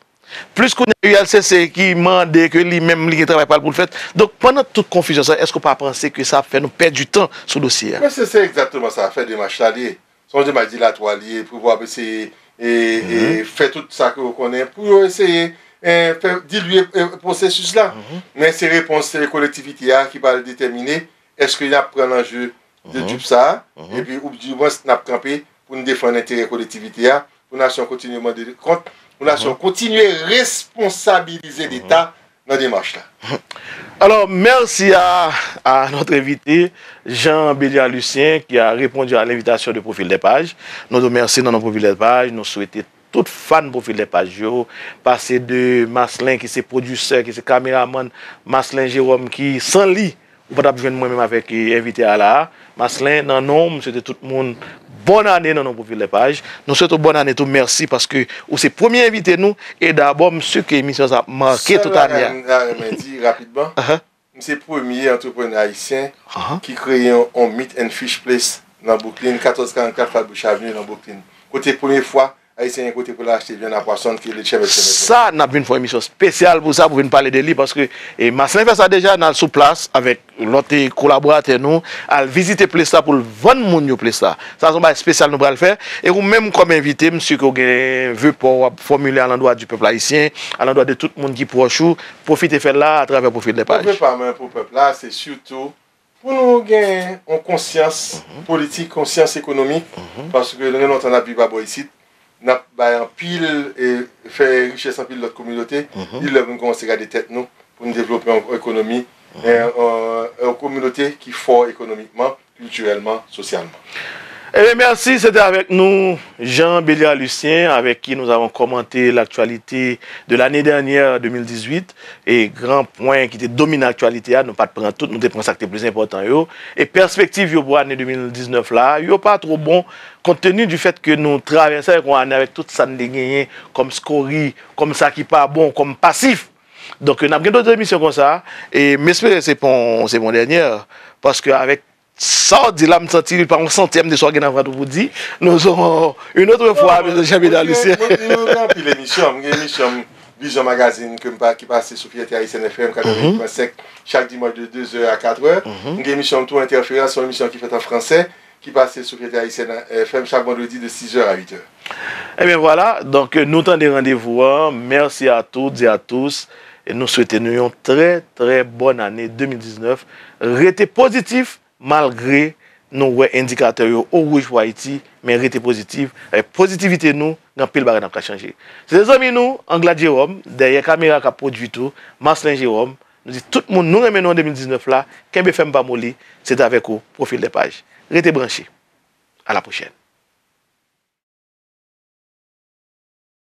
Plis kounye a U L C C ki mande ke li menm li gen travay pa l pou l fèt. Donk, pandan tout konfizyon sa, èske w pa panse ke sa ap fè nou pèdi tan sou dosye a? Men se, se egzakteman sa, fè demach la li ye. Se yon demach dilatwa li ye, pou yo ap eseye, e, e, fè tout sa ke yo konnen, pou yo eseye, e, fè dilye, e, pwosesis la. Men se repons, e, kolektivite a ki pral detèmine èske n ap pran lanje de djoup sa a, epi oubdimwens n ap kanpe pou n defann enterè kolektivite a, pou nasyon kontinye mande kont, pou nasyon kontinye responsabilize Leta nan demach la. Alors, merci à, à notre invité, Jean Béliard Lucien, qui a répondu à l'invitation de Profil des Pages. Nou remèsye nan non Profil des Pages, nou swete tout fan Profil des Pages yo, pase de Marcelin ki se pwodisè, ki se kameramann, Marcelin Jérôme ki san li, ou pa t ap jwenn mwen menm avèk, e, envite a la a. Marcelin, nan non w, m swete tout moun bòn ane nan non Profil des Pages. Nou swete w bòn ane tou, mèsi paske ou se premye envite nou. E dabò, m si ke emisyon sa ap make tout ane a. Sèl bagay m ta renmen di rapidman, m se premye antreprenè ayisyen ki kreye yon, yon meet and fish place nan Brooklyn, katòz karannkat Flatbush Avenue nan Brooklyn. Kote premye fwa Ayisyen gen kote pou l achte vyann a pwason ki rele Chèmèt Chèmèt. Sa, n ap vin fè yon emisyon espesyal pou sa, pou vin pale de li, paske, e, Marcelin fè sa deja, n al sou plas avèk lòt, e, kolaboratè nou, al vizite plas la pou l vann moun yo plas la. Sa se yon bagay espesyal nou pral fè. E ou menm kòm envite, m si ke w gen ve pa w ap fòmile à l'endroit du peuple haïtien, à l'endroit de tout moun ki pwòch ou, pwofite fè l la atravè Profil des Pages. Pou pèp la, men pou pèp la, se sitou pou nou gen yon konsyans politik, konsyans ekonomik, paske nou gen lontan n ap viv abò isit, n ap bay anpil, e fè richès anpil lòt kominote, li lè pou nou kòmanse gade tèt nou, pou nou devlope yon ekonomi, e, yon, yon kominote ki fò ekonomikman, kiltirèlman, sosyalman. Eh bien, merci. C'était avec nous Jean Béliard Lucien, avec qui nous avons commenté l'actualité de l'année dernière, deux mille dix-huit. E gran pwen ki te domine aktyalite a, nou pa t pran tout, nou te pran sa k te plis enpòtan yo. E pèspektiv yo pou ane de mil diznèf la, yo pa twò bon, kont teni di fèt ke nou travèse avèk yon ane avèk tout sa n te genyen kòm skori, kòm sa ki pa bon, kòm pasif. Donk, n ap gen dòt emisyon konsa, e m espere se pa yon, se pa yon dènyè, paske avèk sa w di la, m santi li pa yon santyèm de sa w gen nan vant ou pou di. Nous aurons une autre fois, mesye Jean Béliard Lucien. Mwen, mwen, mwen gen anpil emisyon. M gen emisyon Vizyon Magazine ke m pa, ki pase sou Fierté Haïtienne F M katreven pwen senk chak dimanch de de zè a kat è. M gen emisyon tou Entèferans, yon emisyon ki fèt an fransè, ki pase sou Fierté Haïtienne F M chak vandredi de sis è a uit è. Ebyen vwala, donk nou tande randevou an. Mèsi a toutes et à tous. E nou swete nou yon trè, trè bòn ane de mil diznèf. Rete pozitif, malgre nou wè endikatè yo o wouj pou Ayiti, men rete pozitif. Avèk pozitivite nou, gen anpil bagay n ap ka chanje. Se te zanmi nou, Anglade Jerome, dèyè kamera k ap pwodui tou, Marcelin Jerome. Nou di tout moun, nou renmen nou an de mil diznèf la, kenbe fèm pa moli, se te avèk ou, Profil des Pages. Rete branche. À la prochaine.